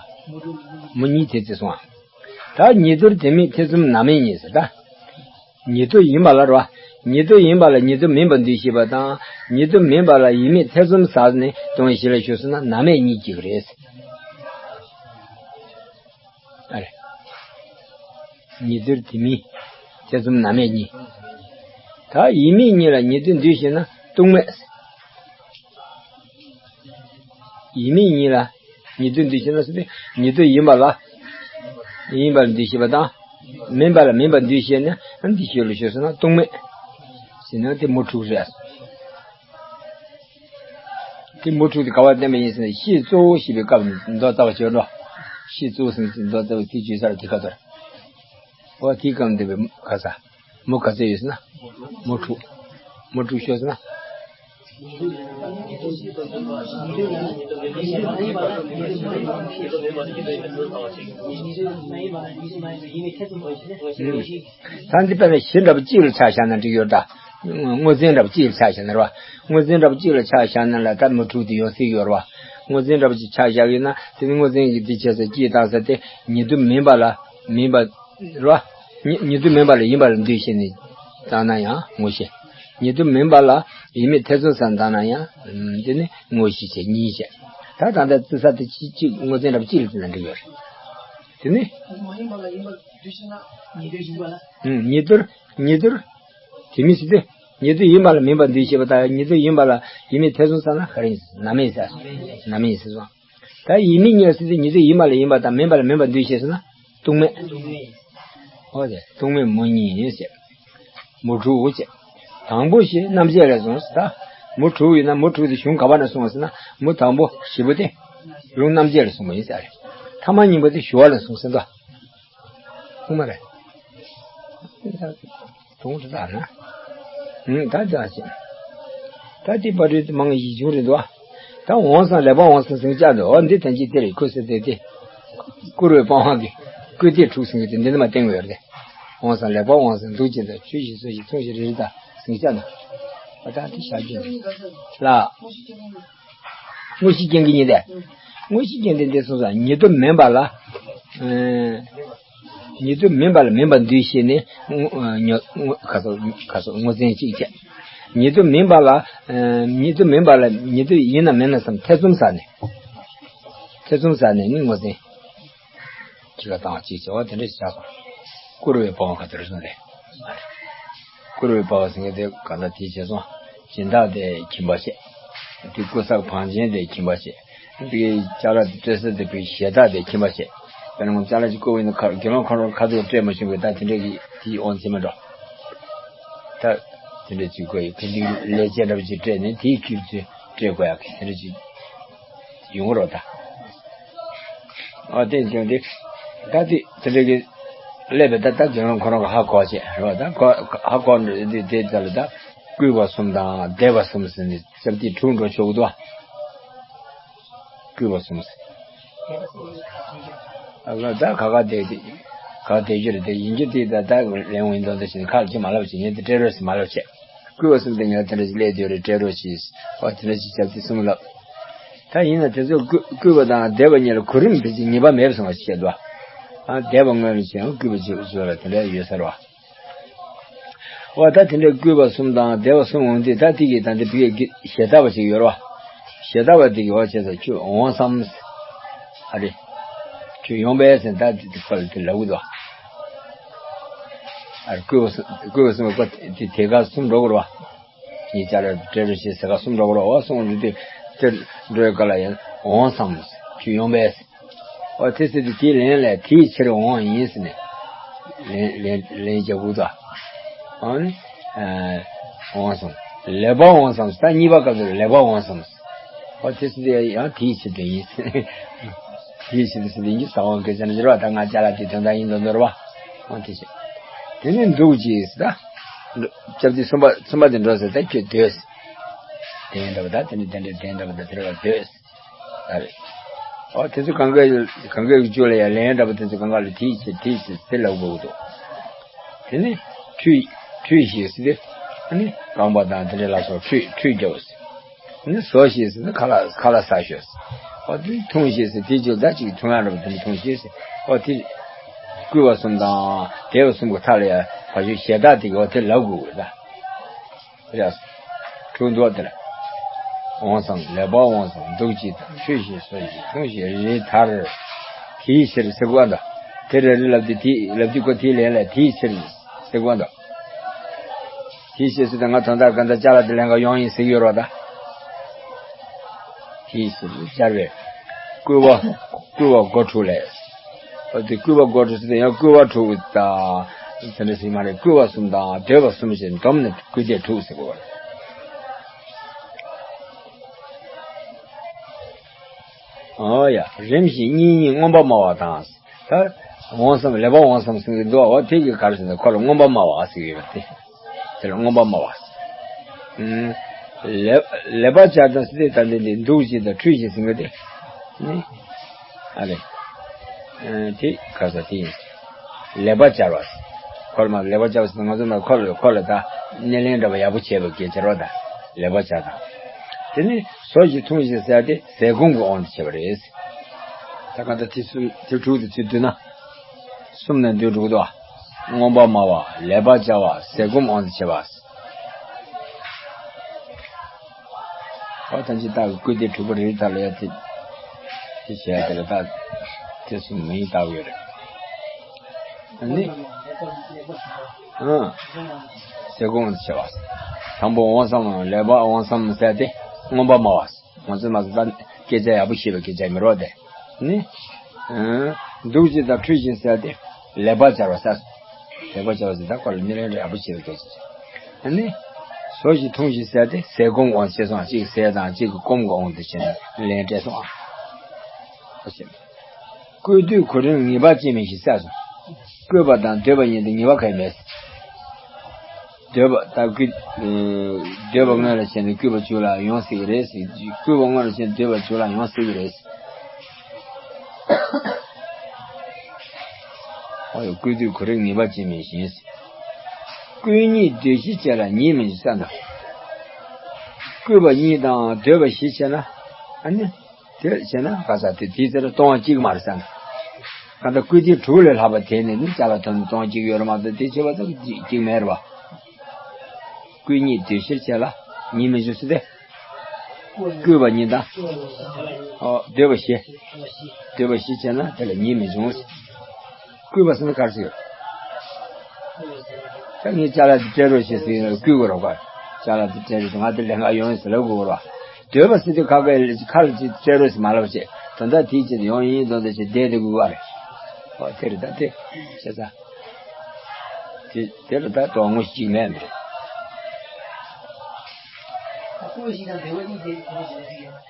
མུ་གཉིས་དེ་རྩི་སོང་ཨ། ད་ཉེ་དུར་དེ་མིན་ཐེ་ཚོམ་ནམ་མེད་གཉིས་ཟེར་ད། ཉེ་དུ་ཡིན་པ་ལ་རོ། ཉེ་དུ་ཡིན་པ་ལ་ཉེ་དུ་མིན་པ་འདུས་ཤེས་པ་དང་ཉེ་དུ་མིན་པ་ལ་ཡིན་མིན་ཐེ་ཚོམ་ཟ་ནས་ལྟ་བའི་གཞི་ལ་ཞུགས་སོང་ན་ནམ་མེད་གཉིས་སྐྱེ་གི་རེད། ཨ་རེ། ཉེ་དུར་དེ་མིན། ཐེ་ཚོམ་ནམ་མེད་གཉིས། ད་ཡིན་མིན་གཉིས་ལ་ཉེ་དུ་འདུས་ཤེས་ན་སྟོང་མེད། ཡིན་མིན་གཉིས་ལ་ཉེ་དུ་འདུས་ཤེས་ན་ཟེར་ཏེ་ཉེ་དུ་ཡིན་པ་ལ། ཡིན་པ་ལ་འདུས་ཤེས་པ་དང་། མིན་པ་ལ་མིན་པ་འདུས་ཤེས་ན་འདུས་ཤེས་ལ་ཞུགས་སོང་ན་སྟོང་མེད། ཟེར་ན་དེ་མུ་འཁྲུགས་རེད། དེ་མུ་འཁྲུགས་དེ་ག་བར་བསྟན་པ་ཡིན་ཟེར་ན་ཤེས་གཙོ་བོ་ཤེས་པའི་སྐབས་ནི་མདོ་རྩ་བ་ཤོད་འགྲོ། ཤེས་གཙོ་བོ་ཟེར་ན་མདོ་རྩ་བའི་དེ་བརྗོད་ས་ལ་དེ་ག་ཚོད། འོ་དེའི་སྐབས་འདི་བའི་ག་ས། མུ་ག་ཚོད་ཡོད་ཟེར་ན། མུ་འཁྲུགས། མུ་འཁྲུགས་ཤོད་ཟེར་ན། ད་འདི་དཔེར་ན་གཞི་འདྲ་པོ་གཅིག་ལ་ཆ་བཞག་ན་འགྲིག་ཡོད་ད། དངོས་འཛིན་འདྲ་པོ་གཅིག་ལ་ཆ་བཞག་ན་རེད་བ། དངོས་འཛིན་འདྲ་པོ་གཅིག་ལ་ཆ་བཞག་ན་ལ་ད་མུ་འཁྲུགས་དེ་ཡོང་སྲིད་ཡོད་རེད་བ། དངོས་འཛིན་འདྲ་པོ་གཅིག་ཆ་བཞག་ཡོད་ན་དེ་ནི་དངོས་འཛིན་གྱི་དེ་བྱས་ས་གཅིག་བཏང་ས་དེ་ཉེ་དུ་མིན་པ་ལ་མིན་པ་རེད་བ། ཉེ་ཉེ་དུ་མིན་པ་ལ་ཡིན་པ་ལ་འདུས་ཤེས་ནས་བཏང་ན་ཡང་ངོ་ཤེས། ཉེ་དུ་མིན་པ་ལ་ཡིན་མིན་ཐེ་ཚོམ་ཟ་ནས་བཏང་ན་ཡང་དེ་ནི་དངོས་གཞི་བྱས་གཉིས་བྱས། ད་ད་ལྟ་རྩི་ས་དེ་གཅིག་གཅིག་དངོས་འཛིན་འདྲ་པོ་གཅིག་ལ་བརྩིས་ན་འགྲིག་ཡོད་རེད། དེ་ནི། མ་ཡིན་པ་ལ་ཡིན་པར་འདུས་ཤེས་ན་ཉེ་དུ་ཡིན་པ་ལ། ཨུམ། ཉེ་དུར། ཉེ་དུར། དེ་མིན་ཟེར་ཏེ། ཉེ་དུ་ཡིན་པ་ལ་མིན་པར་འདུས་ཤེས་པ་དང་ཉེ་དུ་ཡིན་པ་ལ་ཡིན་མིན་ཐེ་ཚོམ་ཟ་ན་ག་རེ་ཡིན་ཟེར། ནམ་མེད་ཟེར། ནམ་མེད་ཟེར་སོང་། ད་ཡིན་མིན་གཉིས་ཟེར་ཏེ་ཉེ་དུ་ཡིན་པ་ལ་ཡིན་པ་དང་མིན་པ་ལ་མིན་པར་འདུས་ཤེས་ཟེར་ན་སྟོང་མེད། འོ་དེ་སྟོང་མེད་མུ་གཉིས་ཟེར། མུ་དྲུག་ཅེས། དང་པོ་ཞེས་རྣམ་བཅད་ལས་གསུངས་སོ། ད་མུ་དྲུག་ཡིན་ན་མུ་དྲུག་དེ་གཞུང་ག་པ་ནས་གསུངས་པ་ཟེར་ན་མུ་དང་པོ་བཞི་པོ་དེ་ལུང་རྣམ་བཅད་ལས་གསུངས་པ་ཡིན་ཟེར། ཐ་མ་གཉིས་པོ་དེ་ཞུ་བ་ལས་གསུངས་ཟེར་འདུག་ཁུངས་མ་རེད། དུང་དུ་ལྟ་ན། ད་ལྟ་ཅི། ད་དེ་པ་རེད་མང་ཡིད་འབྱུང་རེད་འདུག་ད་འོང་སང་ལེགས་པར་འོང་སང་ཟིང་ཆ་འདུག་འོ་འདི་དོན་གྱི་དེ་རེད་ཁུ་སི་དེ་དེ། བསྐུར་བའི་སྤང་བ་གི། བསྐུར་དེ་འཁྲུག་ཟིང་གི་དེ་འདི་ནི་མ་བསྟན་དགོས་རེད། འོང་སང་ལེགས་པར་འོང་སང་འདུག་ཅེས་དང་ཆོས་ཤིག་སོ་ཞིག་མཚུངས་ཤིག་རེ་རེ་དང་ཟིང་ཆ་ན། ཨ་ད་འདི་བྱ་རྒྱུ་ལ། དངོས་གཞི་རྐྱེན་གྱི་ཉེ་དུ། དངོས་གཞི་རྐྱེན་གྱི་འདི་སོང་ཙང་ཉེ་དུ་མིན་པ་ལ། ཉེ་དུ་མིན་པ་ལ་མིན་པ་འདུས་ཤེས་ནས་ཉོ་ཁ་སོ་ཁ་སོ་དངོས་འཛིན་གཅིག་བྱས། ཉེ་དུ་མིན་པ་ལ། ཉེ་དུ་མིན་པ་ལ་ཉེ་དུ་ཡིན་ན་མིན་ན་བསམ་ཐེ་ཚོམ་ཟ་ནས། ཐེ་ཚོམ་ཟ་ནས་ནི་དངོས་འཛིན། ཅི་ག་དང་ཅི་བྱ་བ་དེ་འདྲ་ཞིག་བྱ་སོང་། བསྐུར་བའི་སྤང་བ་ག་དེར་སོང་རེད། བསྐུར་བའི་སྤང་བ་ཟེར་མཁན་དེ་ག་ལ་དེ་བྱས་སོང་། སྦྱིན་བདག་དེ་ཁྱིམ་པ་བྱས། དེ་སྐུ་གསར་བང་ཆེན་དེ་ཁྱིམ་པ་བྱས། དེ་ཅ་ལག་དེ་སྤྲད་ས་དེ་བའི་ཞེ་དྲག་དེ་ཁྱིམ་པ་བྱས། དཔེར་ན་ཅ་ལག་ཅིག་བསྐུར་བ་ཡིན་ན་ཁ་དགེ་སློང་ཁོ་རང་ཁ་ཐུག་སྤྲད་མ་བྱུང་བའི་ད་དེ་འདྲ་གི་དེའི་དབང་ཚད་མ་འགྲོ། ད་དེ་འདྲ་ཅིག་དགོས་ཡོད་ཁ་ཐུག་ལས་བྱེད་འདྲ་བ་ཅིག་སྤྲད་ནས་དེའི་ཁྱིམ་ཚུལ་སྤྲད་དགོས་ཡག་གི་དེ་འདྲ་ཅིག་ཡོང་རོགས་ད། ཨ་དེ་བྱུང་དེ། ད་དེ་དེ་འདྲ་གི་སླེབས་པའི་ད་ད་དགེ་སློང་ཁོ་རང་གི་ཧ་གོ་བྱས་རེད་བ། ད་གོ་ཧ་གོ་འདི་དེ་ད་ལ་ད་བསྐུལ་བ་གསུམ་དང་བཟླས་པ་གསུམ་ཟེར་ནས་སྐབས་དེ་དྲུག་འགྲོ་ཆོག་གི་འདུག་བ། བསྐུལ་བ་གསུམ་ཟེར། ཨ་ལ་ད་ག་ག་དེ་དེ་ག་དེ་རྒྱུ་རེད་དེ་ཡིན་རྒྱུ་དེ་ད་ད་ལེན་འོང་ཡིན་དོན་དུ་ཞིག་ཁག་ཅིག་མ་ལབ་ཅིག་ངས་དེ་སྤྲད་རོགས་ཟེར་མ་ལབ་བྱས། བསྐུལ་བ་གསུམ་དེ་ངས་དེ་འདྲ་ཞིག་སླེབས་དུས་རེད་སྤྲད་རོགས་ཞེས་བ་དེ་འདྲ་ཞིག་སྐབས་དེ་གསུམ་ལབ། ད་ཡིན་ན་དེ་ཚོ་བསྐུལ་བསྐུལ་བ་དང་འདེབས་པ་གཉིས་ལ་གོ་རིམ་དེ་ཅིག་ངེས་པ་མེད་པ་སོང་བ་ཞིག་བཤད་འདུག་ཨ། འདེབས་པ་སྔོན་ལ་བྱས་ཡང་བསྐུལ་བ་བྱེད་པ་བྱེད་པ་ལ་དེ་འདྲ་ཡོད་ཟེར་བ། འོ་ད་དེ་འདྲའི་བསྐུལ་བ་གསུམ་དང་འདེབས་པ་གསུམ་འོང་དུས་ད་དེ་གི་ད་འདི་བུ་ཡི་གི་ཞེ་ཐག་པ་ཞིག་ཡོད་རེད་བ། ཞེ་ཐག་པ་དེ་གི་འོ་བྱས་ཙང་ཁྱོད་འོང་བསམ། ཨ་རེ། ཁྱོད་ཡོང་པས་ཟེར་ད་དེ་དེ་ཁོ་ལ་དེ་ལབ་གི་འདུག་ཨ་རེ་བསྐུལ་བ་གསུམ་བསྐུལ་བ་གསུམ་གི་སྐོར་དེ་དེ་ག་གསུམ་འགྲོ་དགོས་རེད་བ། ངས་ཅ་ལག་སྤྲད་རོགས་བྱེད་ཟེར་ག་གསུམ་འགྲོ་གི་རེད་བ། གསུམ་འགྲོ་དུས་དེར་འགྲོའི་སྐབས་ལ་ཡང་འོང་བསམ། ཁྱོད་ཡོང་པས། འོ་དེ་ཟེར་དུས་དེའི་ལན་ལ་དེའི་ཕྱིར་འོང་ཡིན་ཟེར་ནས་ལན་ལན་ལན་རྒྱག་དགོས་དོ། འོ་ནི་འོང་བསམ། ལེགས་པར་འོང་བསམ། ད་གཉིས་པ་སྐབས་སུ་ལེགས་པར་འོང་བསམ། འོ་དེ་ཟེར་དུས་ཡང་དེའི་ཕྱིར་དུ་ཡིན་ཟེར། དེའི་ཕྱིར་དུ་ཟེར་དུས་ཡིན་གྱི་ས་འོང་སྐད་ཆ་ནི་ཟེར་བ། ད་ང་ཅ་ལག་དེ་དོན་དག་ཡིན་དོ་འདོར་བ། འོ་དེ་བྱས། དེ་ནས་འདུག་ཅིག་ཟེར་ད། སྐྱབས་རྗེ་གསུམ་པ་གསུམ་པ་དེ་འགྲོ་ཟེར་ད་ཁྱོད་སྡོད་ཟེར། དེ་འདྲ་བ་ད་དེ་ནི་དེ་འདྲ་དེ་འདྲ་བ་ད་དེ་ར་བ་སྡོད་ཟེར། ད་རེད། ཨོ་དེ་ཚོ་གང་ག་གང་ག་གི་རྒྱུ་ལ་ཡ་ལན་འདྲ་བ་དེ་ཚོ་གང་ག་ལ་དེའི་ཕྱིར་དེའི་ཕྱིར་དེ་ལབ་དགོས་ཀྱི་འདུག་དེ་ནི་ཁྲུས་ཁྲུས་ཞེས་ཟེར་ཏེ། ཨ་ནི་རྐང་པ་དང་དེ་འདྲ་ལ་སོགས་ཁྲུས་ཁྲུས་རྒྱག་ཟེར། ནི་ཟོ་ཞེས་ཟེར་ན་ཁ་ལག་ཁ་ལག་ཟ་ཤོག་ཟེར། ཨོ་དེ་འཐུང་ཞེས་ཟེར་དེ་ཅིག་ད་ཅིག་འཐུང་ཡག་འདྲ་བ་དེ་འདྲ་འཐུང་ཞེས་ཟེར། ཨོ་དེ་བསྐུལ་བ་གསུམ་དང་འདེབས་པ་གསུམ་གྱི་མཐའ་ལ་ཡ་ཕ་ཤུལ་ཞེ་དྲག་དེ་གི་ཨོ་དེ་ལབ་དགོས་ཀྱི་ད། རེད། དྲུག་འདུག་དེ་ལ། འོང་བསམ། ལེགས་པར་འོང་བསམ། འདུག་ཅིག་དང་ཁྲུས་ཞེས་ཟོ་ཞེས་འཐུང་ཞེས་རེ་མཐར། དེའི་ཕྱིར་ཟེར་དགོས་འདུག་དེ་རེ་རེ་ལབ་དུས་དེ་ལབ་དུས་ཁོ་དེའི་ལན་ལ་དེའི་ཕྱིར་ཟེར་དགོས་འདུག་དེའི་ཕྱིར་ཟེར་ཏེ་ང་དོན་དག་ག་འདྲ་ཅ་ལག་དེ་ལེན་ག་ཡོང་ཡིན་ཟེར་གྱི་ཡོད་རེད་བ་ད། དེའི་ཕྱིར་སྦྱར་བས། བསྐུལ་བ། བསྐུལ་བ་སྒོ་དྲུག་ལས། འོ་དེ་བསྐུལ་བ་སྒོ་དྲུག་ཟེར་ཏེ་ཡང་བསྐུལ་བ་དྲུག་དང་། དེ་འདྲ་ཟེར་མ་རེད། བསྐུལ་བ་གསུམ་དང་འདོད་པ་གསུམ་ཞེས་བསྡོམས་ནས་བསྐུལ་འདེབས་དྲུག་ཟེར་དགོས་པ་རེད། ཨོ་ཡ། རིམ་བཞིན་གཉིས་གཉིས་མངོན་པར་སྨྲ་བ་དང་། ད། འོང་བསམ། ལེགས་པར་འོང་བསམ་ཟེར་གྱི་འདུག་འོ་དེ་གི་ག་རེ་ཟེར་ན་ཁོ་ལ་མངོན་པར་སྨྲ་བ་ཟེར་གྱི་ཡོད་རེད་དེ། དེ་ལ་མངོན་པར་སྨྲ་བ་ཟེར། ཨུམ། ལེགས་ལེགས་པར་སྦྱར་དང་ཟེར་དེ་ད་འདི་འདི་འདུག་ཅིག་དང་ཁྲུས་ཅིག་ཟེར་གྱི་དེ། ནི། ཨ་རེ། ཨ། དེ་ག་ས་དེ་ཡིན། ལེགས་པར་སྦྱར་བ། ཁོ་ལ་མ་ལེགས་པར་སྦྱར་བ་ཟེར་ན་ང་ཚོ་ན་ཁོ་ལ་ཁོ་ལ་ད་སྣེ་ལེན་འདྲ་བ་ཡག་པོ་བྱས་པ་གལ་ཆེ་རོ་ད། ལེགས་པར་སྦྱར་དང་། དེ་ནི་ཟོ་ཞིག་འཐུང་ཞིག་ཟེར་ཏེ་ཟས་སྐོམ་གྱི་དབང་དུ་བྱས་པ་རེད། ད་ག་ད་དེ་གསུམ་དེ་དྲུག་དེ་ཚུར་བསྡུ་ན། གསུམ་ནས་བསྡུ་འགྲོ་གི་འདུག་མངོན་པར་སྨྲ་བ། ལེགས་པར་སྦྱར་བ། ཟས་སྐོམ་དབང་དུ་བྱས་པ། ཨོ་ཐམས་ཅད་བརྟག་གི་བསྐུལ་འདེབས་དྲུག་པོ་རེ་རེ་དག་ལ་ཡ་དེ། དེ་བྱས་དེ་ལ་བརྟག་དེ་གསུམ་མིང་བཏགས་ཡོད་རེད། ནི། ཨང་། ཟས་སྐོམ་དབང་དུ་བྱས་པ། དང་པོ་འོང་བསམ། ལེགས་པར་འོང་བསམ་ཟེར་ཏེ་མངོན་པར་སྨྲ་བ། ང་ཚོས་མ་ཟད་ད་སྐད་ཆ་ཡག་པོ་བཤད་པའི་སྐད་ཆ་མི་རོགས་ཏེ། ནི། ཨང་། འདུག་ཅིག་དང་ཁྲུས་ཅིག་ཟེར་ཏེ། ལེགས་པར་སྦྱར་བ་ཟེར། ལེགས་པར་སྦྱར་བ་ཟེར་ད་ཁོ་ལ་སྣེ་ལེན་རེ་ཡག་པོ་བྱེད་པའི་སྐད་ཆ་ཅིག་ནི། ཟོ་ཞིག་འཐུང་ཞིག་ཟེར་ཏེ་ཟས་སྐོམ་དབང་ཞེས་སོང་། གཅིག་ཟས་དང་གཅིག་གི་སྐོམ་གྱི་དབང་དུ་བྱས་ནས་ལན་སྤྲད་སོང་ཨ། བསྐུལ་དུས་གོ་རིམ་ངེས་པ་ཅན་མིན་ཞེས་གསལ་སོང་། བསྐུལ་བ་དང་འདོད་པ་གཉིས་དེ་ངེས་པ་གང་ཡང་མེད། འདོད་པ་ད་བསྐུལ། ཨེ། འདོད་པ་སྔོན་ལ་བྱས་ནས་བསྐུལ་བ་མཇུག་ལ་ཡོང་སྲིད་ཀྱི་རེད་ཟེར། བསྐུལ་བ་སྔོན་ལ་བྱས་ནས་འདོད་པ་མཇུག་ལ་ཡོང་སྲིད་ཀྱི་རེད་ཟེར། ཨོ་ཡ། བསྐུལ་དུས་གོ་རིམ་ངེས་པ་ཅན་མིན་ཞེས། བསྐུལ་གཉིས་འདོད་གཞི་བཅས་ལ་ཉིད་མི་འབྱུང་ཟེར་ན། བསྐུལ་བ་གཉིས་དང་འདོད་པ་བཞི་བྱས་ན། ཨ་ནི། དེ་བྱས་ན་ག་ས་དེ་དེའི་ཚེ་ལ་སྟོང་པ་གཅིག་མ་རེད་ཟེར་ན། གང་ལྟར་བསྐུལ་དེ་དྲུག་ལས་ལྷག་པ་དེ་ནི་ནི་ཅ་ལག་ཐོན་ནས་སྟོང་པ་གཅིག་ཡོད་རེད་མ་གཏོགས་དེ་བྱས་པ་ཙམ་གཅིག་གཅིག་མེད་རེད་བ། བསྐུལ་གཉིས་འདོད་གཞིར་བྱས་ལ་ཉིད་མི་འབྱུང་ཟེར་ཏེ། བསྐུལ་བ་གཉིས་དང་། ཨོ། འདོད་པ་བཞི། འདོད་པ་བཞི་བྱས་ན་དེ་ལ་ཉིད་མི་འབྱུང་། བསྐུལ་བ་ཟེར་ན་ག་རེ་ཟེར། ད་ངས་ཅ་ལག་དེ་སྤྲད་རོགས་ཞེས་ཟེར་ན་བསྐུལ་དགོས་རེད་བ། ཅ་ལག་དེ་སྤྲད་རོགས་ང་དེ་ལེན་ག་ཡོང་ཡིན་ཟེར་ལབ་དགོས་རེད་བ། འདོད་པ་ཟེར་དུས་ཁ་ཁ་ཁ་ལ་ཅིག་སྤྲད་རོགས་ཟེར་མ་ལབ་བྱས། དོན་དག་དེའི་ཆེད་དུ་ཡོང་ཡིན་མདོག་མདོག་བྱས་བསྡད་དེ་དགོས་པ་རེད། ཨོ་དེ་རེད། ད་དེ་བྱས་ཙང་། དེ་དེ་ལ་ད་དོན་དངོས་གཅིག་མེད་མི་རེད།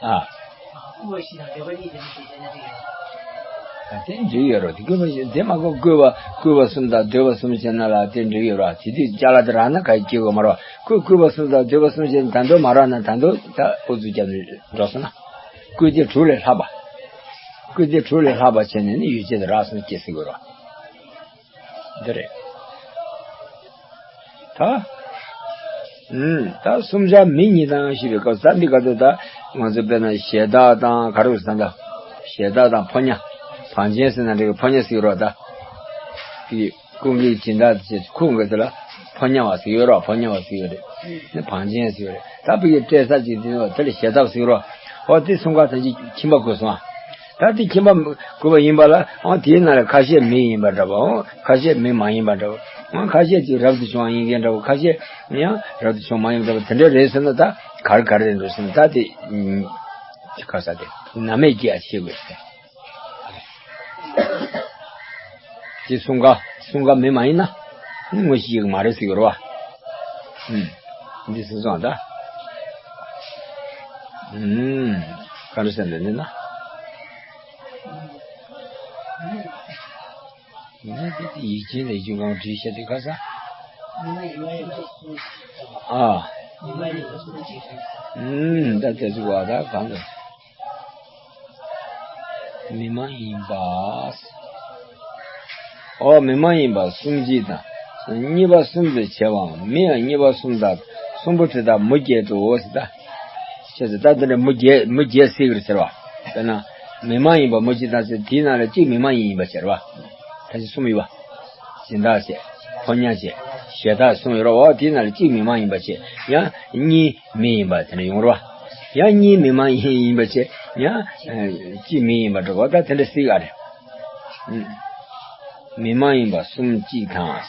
ཨ། ད་དེ་འགྲིག་ཡོད་རོ། དེ་བསྐུལ་བ་དེ་མ་གོ་བསྐུལ་བ་བསྐུལ་བ་གསུམ་དང་འདོད་པ་གསུམ་བྱས་ན་ལ་དེ་འགྲིག་ཡོད་རོ། དེ་དུས་ཅ་ལག་དེ་རག་ན་ག་ཡི་སྐྱེ་དགོས་མ་རོ། བསྐུལ་བསྐུལ་བ་གསུམ་དང་འདོད་པ་གསུམ་བྱས་ན་ད་འདོད་མ་རག་ན་ད་འདོད་ད་ཨུ་ཚུགས་རྒྱབ་ནས་འགྲོ་སོང་ན། བསྐུལ་དེ་དྲུག་ལས་ལྷག་པ། བསྐུལ་དེ་དྲུག་ལས་ལྷག་པ་བྱས་ནས་ནི་ཡུལ་ཅན་དུ་རག་སོང་སྐྱེ་སྲིད་དགོས་རོ། འདི་རེད། ད། ཨུམ། ད་གསུམ་ཆར་མི་གཉིས་དང་ཞེས་པའི་སྐབས་སུ་ད་འདི་ག་ཚོད་ད། ང་ཚོ་དཔེར་ན་ཞལ་ཏ་དང་ག་རེ་ཟེར་ན། ཞལ་ཏ་དང་ཕོ་ཉ། བང་ཆེན་ཟེར་ན་འགྲིག་གི། ཕོ་ཉ་ཟེར་རོ་ད། དེ་ཀུན་གྱི་སྦྱིན་བདག་ཅེས་ཁུངས་དགོས་ཟེར་ལ། ཕོ་ཉ་བ་ཟེར་ཡོད་རོ། ཕོ་ཉ་བ་ཟེར་ཡོད་རེད། ནི་བང་ཆེན་ཟེར་ཡོད་རེད། ད་བི་ཡི་སྤྲད་ས་ཅིག་དེ་ནི་དེ་ལ་ཞལ་ཏ་ཟེར་རོ། ཨོ་དེ་གསུམ་ཀ་ད་ཅིག་ཁྱིམ་པ་དགོས་སོང་ཨ། ད་དེ་ཁྱིམ་པ་དགོས་པ་ཡིན་པ་ལ། ཨོ་དེའི་ནང་ལ་ཁ་ཤས་མི་ཡིན་པ་འདྲ་བོ། ཨོ་ཁ་ཤས་མི་མ་ཡིན་པ་འདྲ་བོ། ཨོ་ཁ་ཤས་ཅིག་རབ་ཏུ་བྱུང་བ་ཡིན་མཁན་འདྲ་བོ། ཁ་ཤས་ཡང་རབ་ཏུ་བྱུང་མ་ཡིན་པ་འདྲ་བོ། དེ་འདྲ་རེད་ཟེར་ན་ད་ག་རེ་ག་རེ་རེད་འགྲོ་ཟེར་ན། ད་དེ་ཁ་ས་དེ་ནམ་མེད་ཀྱི་ཨ་ཤེས་དགོས་ཟེར། དེ་གསུམ་ཀ་གསུམ་ཀ་མི་མ་ཡིན་ན་དངོས་གཞི་ཡོད་མ་རེད་ཟེར་གྱི་རེད་བ། ཨུམ། འདི་སུ་སོང་ད། ཨུམ། ག་རེ་ཟེར་ན་འདི་ན། འདི་དེ་དེ་ཡིག་ཆེན་ལས་རྒྱུ་གང་བྲིས་བཤད་དེ་ཁ་ས། ཨ། ཨུམ། ད་དེ་ཚོ་བ་ད་གང་དུ། མི་མ་ཡིན་པ། ཨོ་མི་མ་ཡིན་པ་གསུམ་གཅིག་དང་། གཉིས་པ་གསུམ་དུ་བྱས་པའང་མི་ཡང་གཉིས་པ་གསུམ་དག་གསུམ་པོ་དེ་དག་མུ་བརྒྱད་དུ་འོ་ཟེར་ད། ཅེས་སུ་ད་འདི་འདྲ་མུ་བརྒྱད་མུ་བརྒྱད་སྲིད་ཀྱི་རེད་ཟེར་བ། དཔེར་ན། མི་མ་ཡིན་པ་མུ་གཅིག་དང་ཟེར་དེའི་ནང་ལ་གཅིག་མི་མ་ཡིན་ཡིན་པ་བྱེད་རེད་བ། ད་ཅི་གསུམ་ཡོད་བ། སྦྱིན་བདག་བྱས། ཕོ་ཉ་བྱས། ཞལ་བདག་གསུམ་ཡོད་རེད་བ། དེའི་ནང་ལ་གཅིག་མི་མ་ཡིན་པ་བྱས། ཡང་གཉིས་མི་ཡིན་པ་དེ་འདྲ་ཡོང་རེད་བ། ཡང་གཉིས་མི་མ་ཡིན་ཡིན་པ་བྱས། ཡང་གཅིག་མི་ཡིན་པ་འགྲོ་བ། ད་དེ་འདྲ་སྲིད་ཀྱི་རེད། མི་མ་ཡིན་པ་གསུམ་གཅིག་དང་།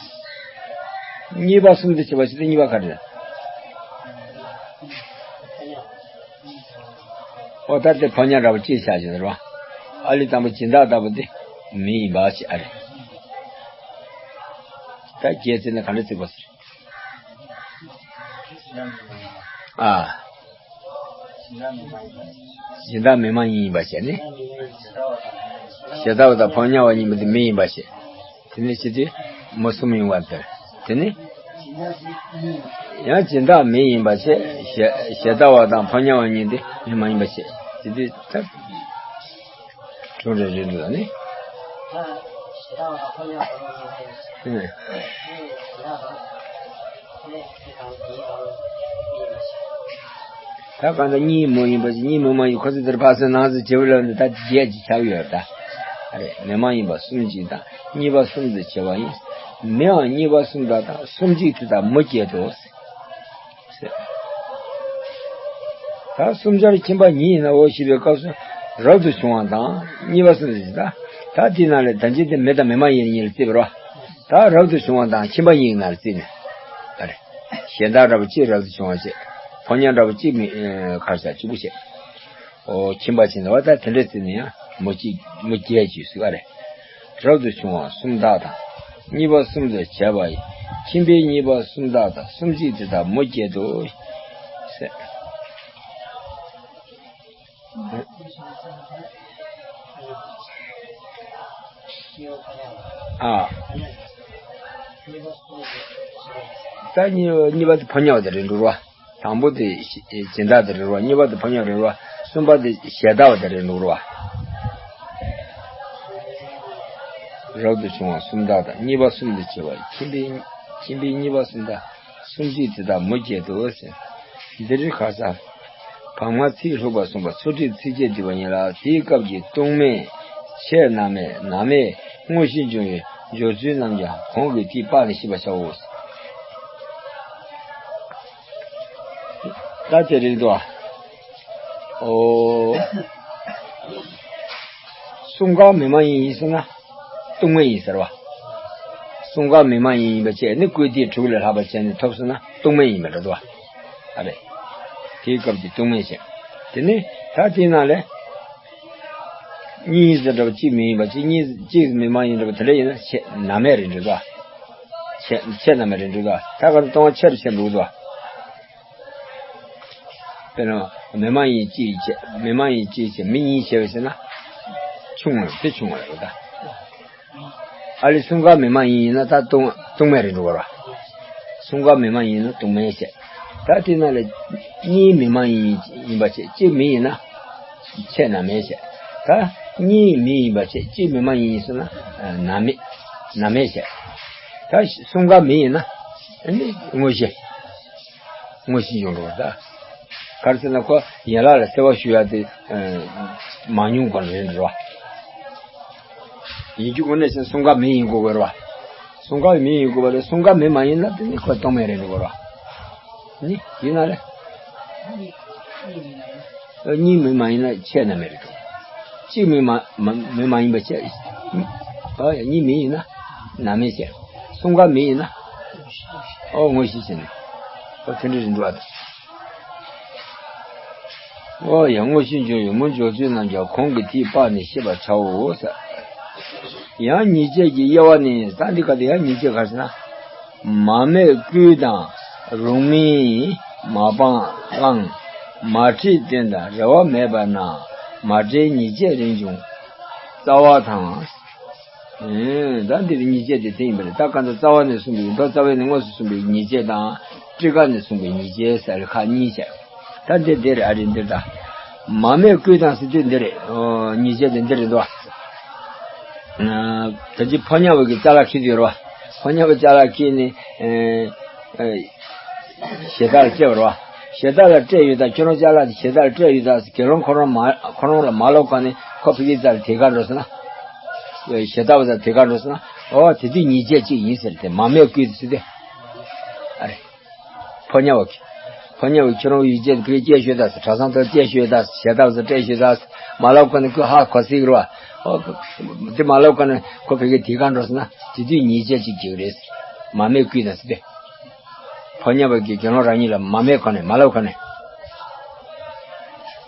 གཉིས་པ་གསུམ་དུ་བྱས་པ་ཞིག་དེ་གཉིས་པ་ག་རེ་རེད། ཨོ་ད་དེ་ཕོ་ཉ་འདྲ་པོ་གཅིག་བཞག་བཞིན་རེད་བ། ཨ་ལི་དང་པོ་སྦྱིན་བདག་ལྟ་བུ་དེ་མི་ཡིན་པ་ཞིག་ཨ་རེད། ད་རྒྱལ་ཚིག་ནི་ག་འདྲ་བརྩི་དགོས་ཟེར། ཨ། སྦྱིན་བདག་མི་མ་ཡིན་ཡིན་པ་བྱས་ནི། ཞལ་ལྟ་བ་དང་ཕོ་ཉ་བ་གཉིས་པོ་དེ་མི་ཡིན་པ་བྱས། དེ་ནས་ཅི་སྟེ་མུ་གསུམ་ཡོང་བ་དེར། དེ་ནི། ཡང་སྦྱིན་བདག་མི་ཡིན་པ་བྱས། ཞལ་ཞལ་ལྟ་བ་དང་ཕོ་ཉ་བ་གཉིས་དེ་མི་མ་ཡིན་པ་བྱས། དེ་དུས་ད། གྲུང་རེ་རེ་འདུག་ནི། ད་གང་ལྟར་གཉིས་མོ་ཡིན་པ་ཞིག་གཉིས་མོ་མ་ཡིན། ཁོ་ཚོ་དེར་ཕར་ཚུར་ནང་ཚུར་བྱེད་པ་ལ་ནི་ད་བརྒྱད་ཅིག་ཆགས་ཡོད་ད། ཨ་རེ་མི་མ་ཡིན་པ་གསུམ་གཅིག་དང་གཉིས་པ་གསུམ་དུ་བྱས་པ་ཡིན། མིའང་གཉིས་པ་གསུམ་དག་དང་གསུམ་གཅིག་དེ་དག་མུ་བརྒྱད་དོ། ཟེར། ད་གསུམ་ཆར་ཁྱིམ་པ་ཉིད་ཡིན་ནའོ་ཞེས་པའི་སྐབས་སུ་རབ་ཏུ་བྱུང་བ་དང་གཉིས་པ་གསུམ་དུ་བྱེད་ད། ད་དེའི་ནང་ལས་ད་ཅི་དེ་མི་དང་མི་མ་ཡིན་གཉིས་ལ་བརྩི་བར་བ། ད་རབ་ཏུ་བྱུང་བ་དང་ཁྱིམ་པ་ཉིད་ཡིན་ན་ལ་བརྩི་ནས། ཨ་རེ། གཞན་དག་འདྲ་པོ་གཅིག་རབ་ཏུ་བྱུང་བ་བྱེད། ཕོ་ཉ་འདྲ་པོ་གཅིག་མི་ཁར་བྱ་གཅིག་པུ་བྱེད། ཨོ་ཁྱིམ་པ་བྱེད་ནས་བ་ད་དེ་འདྲ་བརྩི་ནས་ཡང་མུ་གཅིག་མུ་བརྒྱད་ཅིག་ཟེར་བ་རེད། རབ་ཏུ་བྱུང་བ་གསུམ་དག་དང་། གཉིས་པ་གསུམ་དུ་བྱས་པ་ཡི། ཁྱིམ་པའི་གཉིས་པ་གསུམ་དག་དང་གསུམ་གཅིག་དེ་དག་མུ་བརྒྱད་དོ། ཟེར། ཨ། ད་གཉིས་གཉིས་པ་དེ་ཕོ་ཉ་བ་དེ་རེད་འགྲོ་རོ། དང་པོ་དེ་སྦྱིན་བདག་དེ་རེད་རོ། གཉིས་པ་དེ་ཕོ་ཉ་རེད་རོ། གསུམ་པ་དེ་ཞལ་ལྟ་བ་དེ་རེད་འགྲོ་རོ། རབ་ཏུ་བྱུང་བ་གསུམ་དག་དང་གཉིས་པ་གསུམ་དུ་བྱས་པ་ཁྱིམ་པའི་ཁྱིམ་པའི་གཉིས་པ་གསུམ་དག་གསུམ་གཅིག་དེ་དག་མུ་བརྒྱད་དོ་ཟེར། འདིར་ཁ་ས། བར་མ་ཚིག་ལྷུག་པ་གསུངས་པ་ཚུལ་ཁྲིམས་ཚིགས་བཅད་བསྡུས་པ་ཡིན་ལ། དེའི་སྐབས་ཀྱི་ལྟུང་མེད་ཆད་ན་མེད་ན་མེད་དངོས་གཞི་འབྱུང་བའི་སྦྱོར་ཚུལ་རྣམས་ཀྱང་གོང་གི་དེའི་དཔག་ནས་ཤེས་པར་བྱའོ། ད་དེ་རེད་དོ། ཨོ། གསུམ་ཀ་མི་མ་ཡིན་ཡིན་ཟེར་ན། ལྟུང་མེད་ཡིན་ཟེར་བ། གསུམ་ཀ་མི་མ་ཡིན་ཡིན་པ་བྱས་ནི་བཀོད་དེ་དྲུག་ལས་ལྷག་པ་བྱས་ནས་ཐོབ་སོང་ན་ལྟུང་མེད་ཡིན་པ་འདྲ་འདུག་བ། ཨ་རེད། དེའི་སྐབས་ཀྱི་ལྟུང་མེད་བྱས། དེ་ནི་ད་དེའི་ནང་ལས། གཉིས་ཟེར་འདྲ་བ་གཅིག་མི་ཡིན་པ་གཅིག་གཉིས་གཅིག་མི་མ་ཡིན་འདྲ་བ་དེ་འདྲ་ཡིན་ན་ཆད་ན་མེད་རེད་འགྲོ་འདུག་བ། ཆད་ཆད་ན་མེད་རེད་འགྲོ་འདུག་བ། ད་ག་རེ་ལྟུང་བ་ཆེ་རུ་ཆེ་འགྲོ་འདུག་བ། དཔེར་ན་མི་མ་ཡིན་གཅིག་བྱས་མི་མ་ཡིན་གཅིག་བྱས་མི་གཉིས་བྱས་པ་ཟེར་ན། ཆུང་བ་དེ་ཆུང་བ་རེད་ད། ཨ་ལི་གསུམ་ཀ་མི་མ་ཡིན་ཡིན་ན་ད་ལྟུང་ལྟུང་མེད་རེད་འགྲོ་བ་ར། གསུམ་ཀ་མི་མ་ཡིན་ན་ལྟུང་མེད་བྱས། ད་དེ་ན་ལ་གཉིས་མི་མ་ཡིན་ཡིན་པ་བྱས་གཅིག་མི་ཡིན་ན། ཆད་ན་མེད་བྱས། ད་གཉིས་མི་ཡིན་པ་བྱས་གཅིག་མི་མ་ཡིན་ཡིན་ཟེར་ན། ན་མེད་ན་མེད་བྱས། ད་གསུམ་ཀ་མི་ཡིན་ན། ཨ་ནི་དངོས་གཞི། དངོས་གཞི་ཡོང་འགྲོ་བ་ད། ག་རེ་ཟེར་ན་ཁོ་ཡན་ལག་ལ་གསལ་བ་ཞུ་ཡ་དེ་མ་མྱོང་གོ་ནི་རེད་འགྲོ་བ། ཡིན་རྒྱུ་དངོས་གནས་བྱས་ན་གསུམ་ཀ་མེ་ཡིན་དགོས་པ་རེད་བ། གསུམ་ཀ་མེ་ཡིན་དགོས་པ་ལས་གསུམ་ཀ་མེ་མ་ཡིན་ན་དེ་ནི་ཁོ་སྟོང་མེ་རེད་འགྲོ་བ་རེད་བ། ནི་ཡིན་ན་ལས། གཉིས་མེ་མ་ཡིན་ན་ཆད་ན་མེ་རེད་འགྲོ། གཅིག་མེ་མ་མ་མེ་མ་ཡིན་པ་ཆད། ཨོ་ཡ་གཉིས་མེ་ཡིན་ན་ན་མེ་ཆད། གསུམ་ཀ་མེ་ཡིན་ན། ཨོ་དངོས་གཞི་ཆད་ནས། ཨོ་དེ་འདྲ་རེད་འགྲོ་བ་དང་། ཨོ་ཡ་དངོས་གཞི་འཇོག་ཡུལ་མུ་འཇོག་ཚུལ་རྣམས་ཀྱང་གོང་གི་དེའི་དཔག་ནས་ཤེས་པར་བྱའོ་ཟེར། ཡང་ཉིས་བྱེད་ཀྱི་དབྱེ་བ་ནི་ད་འདི་ག་དེ་ཡང་ཉིས་བྱེད་ག་ཟེར་ན། མ་རྨོས་བསྐུལ་དང་རུང་མིན་མ་སྤངས་བླངས། མ་ཁྲིད་བསྟན་དང་རེ་བ་མེད་པ་ན། མ་འདྲེས་ཉིས་བྱེད་རིན་འབྱུང་རྩ་བ་དང་། ཨེ། ད་འདིར་ཉིས་བྱེད་དེ་དེ་ཡིན་པ་རེད། ད་གང་ལྟར་རྩ་བ་ནས་གསུངས་པའི་མདོ་རྩ་བའི་ནས་དངོས་སུ་གསུངས་པའི་ཉིས་བྱེད་དང་། ཊཱི་ཀ་ནས་གསུངས་པའི་ཉིས་བྱེད་ཟེར་ཁག་གཉིས་བྱས། ད་འདི་འདི་རེད་ཨ་རེད་འདིར་ད། མ་རྨོས་བསྐུལ་དང་ཟེར་དུས་འདི་རེད། ཨོ་ཉིས་བྱེད་དེ་འདི་རེད་འདུག་ཨ། ད་ཅི་ཕོ་ཉ་བ་གི་ཅ་ལག་ཁྱེར་དུ་ཡོད་རེད་བ། ཕོ་ཉ་བ་ཅ་ལག་ཁྱེར་ནས་ཨེ། ཨེ། ཞེ་དྲག་ལ་སྤྲད་པ་རེད་བ། ཞེ་དྲག་ལ་སྤྲད་ཡོད་ད་ཁྱོད་རང་ཅ་ལག་དེ་ཞེ་དྲག་ལ་སྤྲད་ཡོད་ད་དགེ་སློང་ཁོ་རང་མ་ཁོ་རང་ལ་མ་ལབ་ག་ནས་ཁོ་ཕ་གི་རྩ་ལ་དེ་ག་འགྲོ་སོང་ན། ཞེ་དྲག་བ་ད་དེ་ག་འགྲོ་སོང་ན། ཨོ་དེ་དུས་ཉིས་བྱེད་གཅིག་ཡིན་ཟེར་ཏེ་མ་རྨོས་བསྐུལ་དུ་ཟེར་ཏེ། ཨ་རེ། ཕོ་ཉ་བ་གི། ཕོ་ཉ་བ་ཁྱོད་རང་ཡིད་ཆེས་ཕ་གི་སྐྱེས་ཤོད་ད་ཟེར་གྲྭ་ཚང་དུ་སྐྱེས་ཤོད་ད་ཟེར་ཞེ་དྲག་བ་ད་སྤྲད་ཤོད་ད་ཟེར་མ་ལབ་ག་ནས་ཁོ་ཧ་གོ་སྲིད་གི་རེད་བ། ཨོ། དེ་མ་ལབ་ག་ནས་ཁོ་ཕ་གི་དེ་ག་འགྲོ་སོང་ན་དེ་དུས་ཉིས་བྱེད་གཅིག་གཅིག་རེད་ཟེར། མ་རྨོས་བསྐུལ་དང་ཟེར་ཏེ། ཕོ་ཉ་བ་གིས་དགེ་སློང་རང་ཉིད་ལ་མ་རྨོས་ག་ནས་མ་ལབ་ག་ནས།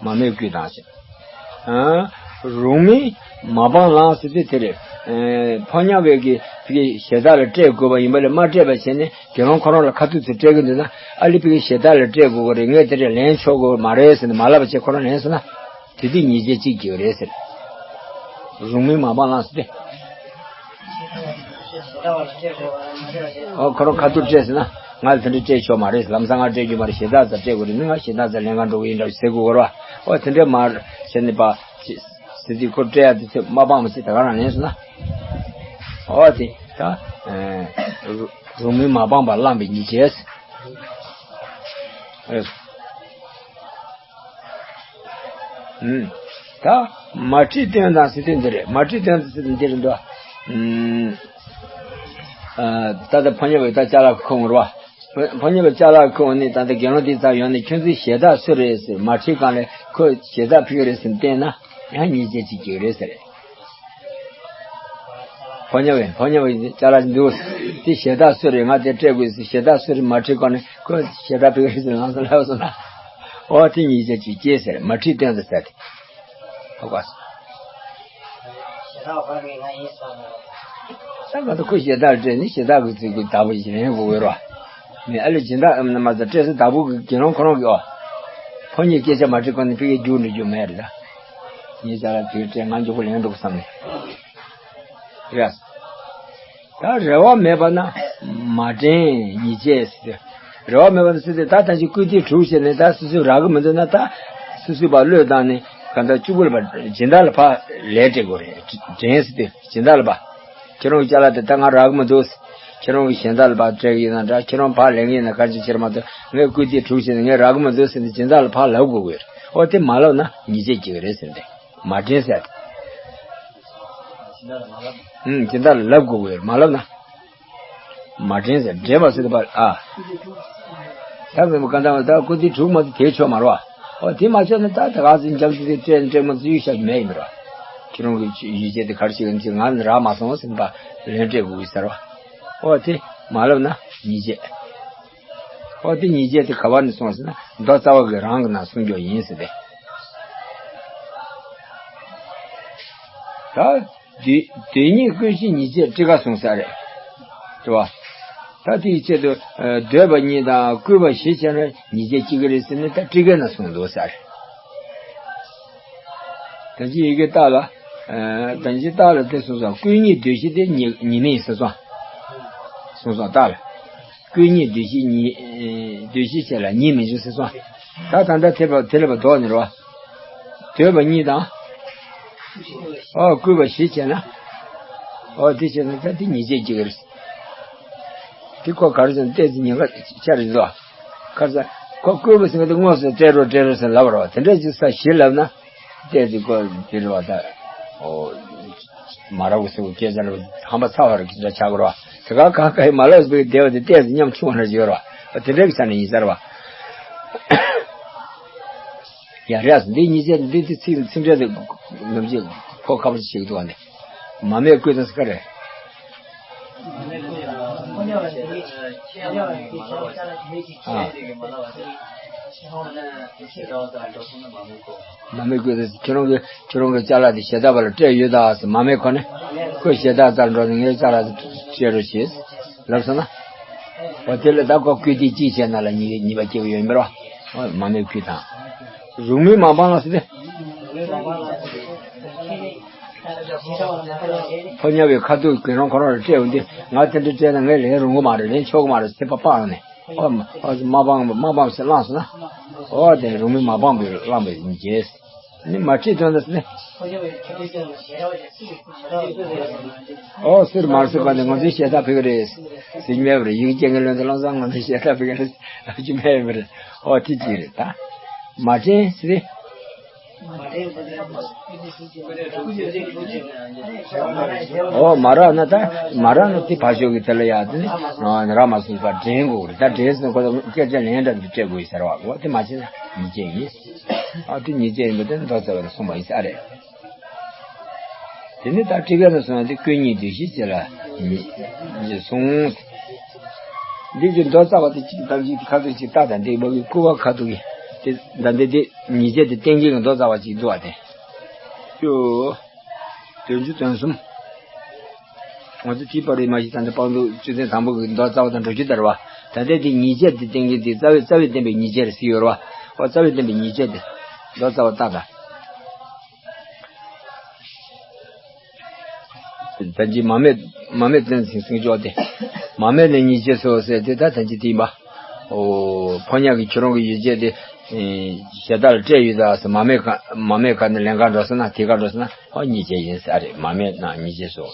མ་རྨོས་བསྐུལ་དང་ཟེར། ཨ། རུང་མིན་མ་སྤངས་བླངས་ཟེར་དུས་དེ་རེད། ཨེ། ཕོ་ཉ་བ་གིས་ཕ་གི་ཞེ་དྲག་ལ་སྤྲད་དགོས་པ་ཡིན་པ་ལས་མ་སྤྲད་པ་བྱས་ནས་དགེ་སློང་ཁོ་རང་ལ་ཁ་ཐུག་ཚུར་སྤྲད་གི་འདུག་ན་ཨ་ལི་ཕ་གི་ཞེ་དྲག་ལ་སྤྲད་དགོས་གི་རེད་ངས་དེ་འདྲ་ལེན་ཆོག་གི་མ་རེད་ཟེར་ནས་མ་ལབ་པ་བྱས་ཁོ་རང་ལེན་སོང་ན། དེ་དུས་ཉིས་བྱེད་གཅིག་གཅིག་རེད་ཟེར། རུང་མིན་མ་སྤངས་བླངས་ཟེར་ཏེ། ཨོ་ཁོ་རང་ཁ་ཐུག་སྤྲད་ཟེར་ན། ང་ལ་དེ་འདྲ་སྤྲད་ཆོག་མ་རེད། ལམ་སང་ང་སྤྲད་རྒྱུ་མ་རེད། ཞེ་དྲག་ཙམ་སྤྲད་དགོས་རེད། ནི་ང་ཞེ་དྲག་ཙམ་ལེན་ག་འགྲོ་གི་ཡིན་འདྲ་ཟེར་དགོས་གོ་ར། ཨོ་དེ་འདྲ་མ་བྱས་ནས་པ། ཟེར་དུས་ཁོ་སྤྲད་ཡ་དེ་ཚོད་མ་སྤངས་པ་ཞིག་ད་ག་རང་ལེན་སོང་ན། ཨོ་དེ་ད། རུང་མིན་མ་སྤངས་པ་བླངས་པའི་ཉིས་བྱེད། ད་མ་ཁྲིད་བསྟན་དང་ཟེར་དུས་འདི་རེད། མ་ཁྲིད་བསྟན་དང་ཟེར་དུས་འདི་རེད་འདུག་ཨ། ད་ལྟ་ཕོ་ཉ་བ་ད་ཅ་ལག་ཁུར་འོང་རེད་བ། ཕོ་ཉ་བ་ཅ་ལག་ཁུར་འོང་ནས་ད་ལྟ་དགེ་སློང་དེ་ཚར་ཡོང་ནས་ཁྱོད་ཚོས་ཞེ་དྲག་སུ་རེད་ཟེར་མ་ཁྲིད་གང་ལས་ཁོས་ཞེ་དྲག་ཕ་གི་རེད་ཟེར་བསྟན་ན་ཡང་ཉིས་བྱེད་གཅིག་གཅིག་རེད་ཟེར། ཕོ་ཉ་བས་ཕོ་ཉ་བས་ཅ་ལག་འདུག་དེ་ཞེ་དྲག་སུ་རེད། ང་དེ་སྤྲད་དགོས་ཟེར་ཞེ་དྲག་སུ་རེད་མ་ཁྲིད་གོང་ནས་ཁོས་ཞེ་དྲག་ཕ་གི་རེད་ཟེར་ལམ་སང་ལབ་སོང་ན། ཨོ་དེ་ཉིས་བྱེད་གཅིག་སྐྱེས་ཟེར་མ་ཁྲིད་བསྟན་དུ་ཟེར་ཏེ། ཧ་གོ་སོང་། ད་ང་ཚོ་ཁོས་ཞེ་དྲག་སྤྲད་ནས་ཞེ་དྲག་གི་ཚིག་གི་བདག་པོ་ཞིག་ལེན་དགོས་རོ། མི་ཨ་ལས་སྦྱིན་བདག་ཨམ་ན་མ་ཟ་སྤྲད་ས་བདག་པོ་གི་དགེ་སློང་ཁོ་རང་གི་ཨོ། ཁོ་གཉིས་སྐད་ཆ་མ་དྲིས་གོང་ནས་ཕ་གི་རྒྱུགས་འགྲོ་རྒྱུ་མེད་རེད་ད། ངས་ཅ་ལག་དེ་སྤྲད་ང་མགྱོགས་པོ་ལེན་འགྲོ་བསམ་ནས། རེད། ད་རེ་བ་མེད་པ་ན་མ་འདྲེན་ཉིས་བྱེད་ཟེར་ཏེ། རེ་བ་མེད་པ་ན་ཟེར་ཏེ་ད་ད་ཅི་བསྐུལ་ཏེ་དྲུག་བྱས་ནས་ད་སོ་སོས་རག་གི་མི་འདུག་ན་ད་སོ་སོས་ཕར་བློས་བཏང་ནས་གང་ལྟར་གཅིག་པུ་ལ་ཕར་སྦྱིན་བདག་ལ་ཕར་ལན་སྤྲད་དགོས་རེད། འདྲེན་ཟེར་ཏེ་སྦྱིན་བདག་ལ་ཕར། ཁྱེད་རང་གི་ཅ་ལག་དེ་ད་ང་རག་གི་མི་འདུག་ཁྱེད་རང་གི་གཞན་དག་ལ་ཕར་སྤྲད་གི་ཡིན་ན་འདྲ། ཁྱེད་རང་ཕར་ལེན་གི་ཡིན་ན་ག་ཅི་བྱེད་མ་ཐུབ། ངས་བསྐུལ་ཏེ་དྲུག་བྱས་ནས་ངས་རག་གི་མི་འདུག་ཟེར་ནས་སྦྱིན་བདག་ལ་ཕར་ལབ་དགོས་ཀྱི་ཡོད་རེད། ཨོ་དེ་མ་ལབ་ན་ཉེས་ཆད་གཅིག་རེད་ཟེར་ཏེ། མ་འདྲེན་ཟེར་ཏེ། ཨུམ་སྦྱིན་བདག་ལ་ལབ་དགོས་ཀྱི་ཡོད་རེད། མ་ལབ་ན། མ་འདྲེན་ཟེར་འདྲེན་པ་ཟེར་ཏེ་པར་ཨ། ད་མི་མོ་ག་འདྲ་བ་ད་བསྐུལ་ཏེ་དྲུག་མ་ཐུབ་དེ་ཆོག་མ་རེད་བ། ཨོ་དེ་མ་ཆོག་ན་ད་ད་ག་ཚོད་འཇམ་ཅིག་དེ་སྤྲད་སྤྲད་མ་ཚུལ་ཡུལ་ཤ་མེད་ཡིན་པ་རེད་བ། ཁྱེད་རང་གི་ཡིད་ཆེས་དེ་ག་རེ་བྱེད་ཀྱི་ཡིན་ཅིག་ང་ནི་རག་མ་སོང་ཟེར་ནས་ཕར་ལན་སྤྲད་དགོས་ཀྱི་ཟེར་བ། ཨོ་དེ་མ་ལབ་ན་ཉེས་ཆད། ཨོ་དེ་ཉེས་ཆད་དེ་ག་བ་ནས་སོང་ཟེར་ན་མདོ་རྩ་བ་གི་རང་གི་ནང་གསུངས་རྒྱུ་ཡིན་ཟེར་ཏེ། ད་འདོད་འདོད་གཉིས་བསྐུལ་བཞི་ཉེས་ཆད་ཊཱི་ཀ་གསུངས་ས་རེད། རེད་བ། ད་དེའི་ཆེད་དུ་ཨ་འདོད་པ་གཉིས་དང་བསྐུལ་བ་བཞི་བྱས་ན་ཉེས་ཆད་གཅིག་གི་རེད་ཟེར་ནས་ད་ཊཱི་ཀ་ནང་གསུངས་འདུག་ས་རེད། ད་ཅི་ཡི་གེ་ལྟག་ལ། ཨ་ད་ཅི་ལྟག་ལ་དེ་གསུངས་སོང་། བསྐུལ་གཉིས་འདོད་བཞི་དེ་ཉེས་ཉེས་དམིགས་ཡིན་ཟེར་སོང་། གསུངས་སོང་ལྟག་ལ། བསྐུལ་གཉིས་འདོད་བཞི་ཉེས། ཨེ་འདོད་བཞི་བྱས་ལ་ཉེས་མི་འབྱུང་ཟེར་སོང་། ད་ད་ལྟ་དེ་ལ་དེ་ལ་བ་ལྡོག་ནི་རོ། འདོད་པ་གཉིས་དང་། ཨོ་བསྐུལ་བ་བཞི་བྱས་ན། ཨོ་དེ་བྱས་ན་ད་དེ་ཉེས་ཆད་གཅིག་རེད། དེ་ཁོ་ག་རེ་བྱས་ན་ཏོག་ཙམ་ཉེན་ཁ་ཆེ་རེད་དོ། ཁ་ས། ཁོ་བསྐུལ་བ་ཟེར་མཁན་དེ་དངོས་སུ་སྤྲད་རོགས་སྤྲད་རོགས་ཟེར་ལབ་རོགས། དེ་འདྲ་ཅིག་ས་བཞི་ལབ་ན། ལྟས་ཅིག་ཁོ་དེ་རེད་བ་ད། ཨོ། མ་རབས་ཀྱི་སེ་བོ་སྐད་ཆ་ལ་ཧམ་པ་ཚ་བ་རེད་ཀྱི་འདྲ་ཆགས་ཀྱི་རེད་བ། དེ་ག་གང་ག་ཡི་མ་ལབ་ཟེར་བའི་བདེ་བ་དེ་ལྟས་ཟེར་ཉམ་ཆུང་བ་འདྲ་ཅིག་ཡོད་རེད་བ། དེ་འདྲ་གི་ས་ནས་ཡིན་ས་རེད་བ། ཡ་རེད་ཟེར་འདི་གཉིས་ཆ་འདི་དེ་ཚིག་ཚིག་འགྲེལ་དེ་ནམ་ཞིག་ཕོ་ཁ་པོ་ཞིག་འདུག་བ་ནི། མ་མས་བསྐུལ་དང་ཟེར་ག་རེད། ཨ། མ་མས་བསྐུལ་ཏེ་ཁྱོད་རང་གི་ཁྱོད་རང་གི་ཅ་ལག་དེ་ཞེ་དྲག་པ་ལ་སྤྲད་ཡོད་ད་ཟེར། མ་མས་ཁོ་ནས་ཁོས་ཞེ་དྲག་རྩར་འགྲོ་ནས་ངའི་ཅ་ལག་དེ་སྤྲད་རོགས་བྱེད་ལབ་སོང་ན། འོ་དེ་ལ་ད་ཁོ་བསྐུལ་ཏེ་གཅིག་བྱས་ན་ལ་གཉིས་གཉིས་པ་སྐྱེ་གི་ཡོད་མེད་རོ། འོ་མ་མས་བསྐུལ་དང་། རུང་མིན་མ་སྤངས་ལ་ཟེར་ཏེ། ཕོ་ཉ་བའི་ཁ་ཐུག་གི་རང་ཁོ་རང་ལ་སྤྲད་འོང་དུས་ང་དེ་འདྲ་སྤྲད་ན་ངས་ལེན་རུང་གི་མ་རེད། ལེན་ཆོག་གི་མ་རེད་ཟེར་པ་སྤངས་ནས། ཨོ་མ་ཨོ་མ་སྤངས་མ་སྤངས་ཟེར་བླངས་སོང་ན། ཨོ་དེ་རུང་མིན་མ་སྤངས་པའི་བླངས་པའི་རྗེས་ནི་མ་ཁྲིད་དོན་དུ་ཟེར་ནས། ཨོ་ཟེར་མར་ཟེར་ག་ནས་ང་ཚོའི་ཞལ་ཐག་ཕེབས་ཀྱི་རེད་ཟེར་གྱི་མེད་པ་རེད། ཡིག་སྐྱེལ་མཁན་ལོན་དུ་བླངས་ཙང་ང་ཚོའི་ཞལ་ཐག་ཕེབས་ཀྱི་རེད་ཟེར་གྱི་མེད་པ་རེད། ཨོ་དེ་གཅིག་རེད་ད། མ་དྲན་ཟེར་ཏེ། ཨོ་མ་རག་ན་ད་མ་རག་ན་དེ་ཕར་ཞོག་གི་དེ་ལ་ཡ་དེ་ནི་རག་མ་སོང་པ་དྲན་དགོས་རེད། ད་དྲན་སོང་ཁོ་ཚོ་སྐད་ཆ་ལན་འདྲ་འདི་སྤྲད་དགོས་ཡིན་ཟེར་བ་གོ། དེ་མ་བྱས་ན་ཉེས་བྱས་ཡིན། ཨ་དེ་ཉེས་བྱས་ཡིན་པ་དེ་མདོ་རྩ་བ་ལ་གསུངས་པ་ཡིན་ས་རེད། དེ་ནི་ད་ཊཱི་ཀ་ནས་གསུངས་ཡ་དེ་ཀུན་ཉོན་འདུ་ཤེས་བཅས་ལ་ཉེས་ཉེས་གསུངས། འདི་གི་མདོ་རྩ་བ་དེ་གཅིག་དང་གཅིག་ཁ་ཐུག་གཅིག་ལྟ་དང་འདི་མ་གི་སྐུར་བ་ཁ་ཐུག་གི་དེ་ད་འདི་དེ་ཉེས་བྱས་དེ་གཏན་འཁེལ་གྱི་མདོ་རྩ་བ་གཅིག་འདུག་བ་དེ། ཅོ། དོན་བཅུ་དོན་གསུམ། ང་ཚོ་དེའི་བར་རེ་མ་ཞིག་ད་ནི་སྤང་ལྟུང་བཅུ་ཚན་དང་པོ་གི་མདོ་རྩ་བ་དང་འགྲོ་རྒྱུ་དར་བ། ད་ལྟའི་དེ་ཉེས་བྱས་དེ་གཏན་འཁེལ་དེ་རྩ་བའི་རྩ་བའི་བསྟན་པའི་ཉེས་བྱས་རེད་ཟེར་ཡོད་རེད་བ། ཨོ་རྩ་བའི་བསྟན་པའི་ཉེས་བྱས་དེ་མདོ་རྩ་བ་ལྟ་དང་། ད་ཅི་མ་སྨད་མ་སྨད་བསྟན་ཟིན་ཟིན་ཅོག་སྟེ། མ་སྨད་ནས་ཉེས་བྱས་སོ་ཟེར་ཏེ་ད་ད་ཅི་དེ་ཡིན་པ། ཨོ། ཕོ་ཉ་གི་ཁྱོད་རང་གི་ཡོ་བྱད་དེ། ཞེ་དྲག་ལ་སྤྲད་ཡོད་ད་ཟེར་མ་སྨད་ཁ་མ་སྨད་ཁ་ནས་ལེན་ག་འགྲོ་སོང་ན་དེ་ག་འགྲོ་སོང་ན་ཨོ་ཉེས་བྱས་ཡིན་ས་རེད། མ་སྨད་ན་ཉེས་བྱས་སོ།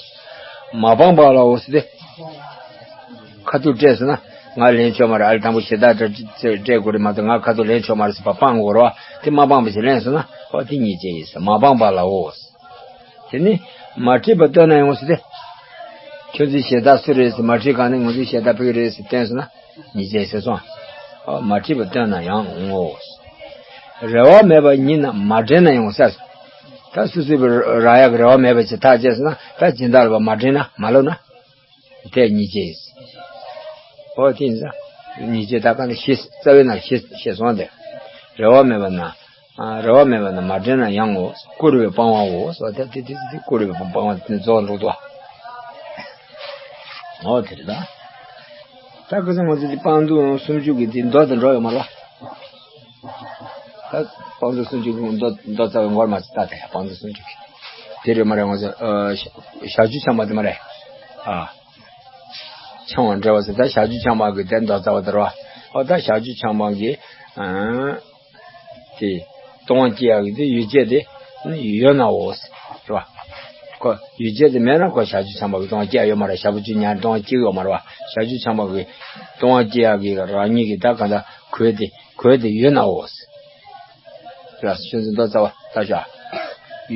མ་སྤངས་པ་ལའོ་ཟེར་ཏེ། ཁ་ཐུག་སྤྲད་སོང་ན་ང་ལེན་ཆོག་མ་རེད། ཨ་ལེ་དང་པོ་ཞེ་དྲག་སྤྲད་དགོས་རེད་མ་གཏོགས་ང་ཁ་ཐུག་ལེན་ཆོག་མ་རེད་ཟེར་བ་སྤང་དགོས་རེད་བ། དེ་མ་སྤངས་པ་ཞིག་ལེན་སོང་ན་ཨོ་དེ་ཉེས་བྱས་ཡིན་ས། མ་སྤངས་པ་ལའོ། དེ་ནི་མ་ཁྲིད་པ་སྟོན་ན་ཡང་ཟེར་ཏེ། ཁྱོད་ཚོས་ཞེ་དྲག་སུ་རེད་ཟེར་མ་ཁྲིད་གང་ནས་ང་ཚོས་ཞེ་དྲག་ཕུལ་གི་རེད་ཟེར་བསྟན་སོང་ན་ཉེས་བྱས་ཟེར་སོང་། ཨ་མ་ཁྲིད་པ་སྟོན་ན་ཡང་ངོ་། རེ་བ་མེད་པ་ཉིད་རྣམས་མ་དྲན་ན་ཡང་ཟེར། ད་སོ་སོའི་རག་ཡག་གི་རེ་བ་མེད་པ་ཅིག་ཐག་བཅད་སོང་ན་ད་སྦྱིན་བདག་ལ་མ་དྲན་ན་མ་ལབ་ན། དེ་ཉེས་བྱས་ཡིན། ཨོ་དེ་ཡིན་ཙང་ཉེས་བྱས་ད་ག་ནས་ཤེས་རྩ་བའི་ནང་ཤེས་ཤེས་སོང་སྟེ། རེ་བ་མེད་པ་ན། ཨ་རེ་བ་མེད་པ་ན་མ་དྲན་ན་ཡང་ངོ་། བསྐུར་བས་སྤང་བའོ་ཟེར་བ་དེ་དེ་དེ་དེ་བསྐུར་བས་སྤང་བ་དེ་རྫོགས་འགྲོ་འདུག་ཨ། ཨོ་དེ་རེད་ད། ད་ཁ་སང་ང་ཚོ་དེ་སྤང་ལྟུང་སུམ་ཅུ་གི་དེ་མདོ་དང་འགྲོ་ཡོད་མ་རེད་པ། ད་སྤང་ལྟུང་སུམ་ཅུ་གི་མདོ་མདོ་རྩ་བའི་མགོར་མ་ཚིག་ལྟ་དེ་སྤང་ལྟུང་སུམ་ཅུ་གི་དེ་རེད་མ་རེད། ང་ཚོ་ཨ་ཞག་བཅུ་འཆང་བ་དེ་མ་རེད་ཨ། འཆང་བ་འདྲ་བ་ཟེར་ད་ཞག་བཅུ་འཆང་བ་གི་དེ་མདོ་རྩ་བ་དེ་རེད་པ། ཨོ་ད་ཞག་བཅུ་འཆང་བ་གི་ཨ། དེ། ལྟུང་བ་སྐྱེ་ཡག་གི་དེ་ཡོ་བྱད་དེ། ནི་ཡོད་ནའོ། རེད་པ། ཁོ་ཡོ་བྱད་དེ་མེད་ན་ཁོ་ཞག་བཅུ་འཆང་བ་གི་ལྟུང་བ་སྐྱེ་ཡག་ཡོད་མ་རེད། ཞག་བཅུ་ཉལ་ལྟུང་བ་སྐྱེ་གི་ཡོད་མ་རེད་པ། ཞག་བཅུ་འཆང་བ་གི་ལྟུང་བ་སྐྱེ་ཡག་གི་རང་ཉིད་ཀྱི་ད་ག་ད་གོས་དེ་གོས་དེ་ཡོད་ནའོ། རེད་པ། ཆོས་འཛིན་མདོ་རྩ་བ་ལྟ་ཤོག་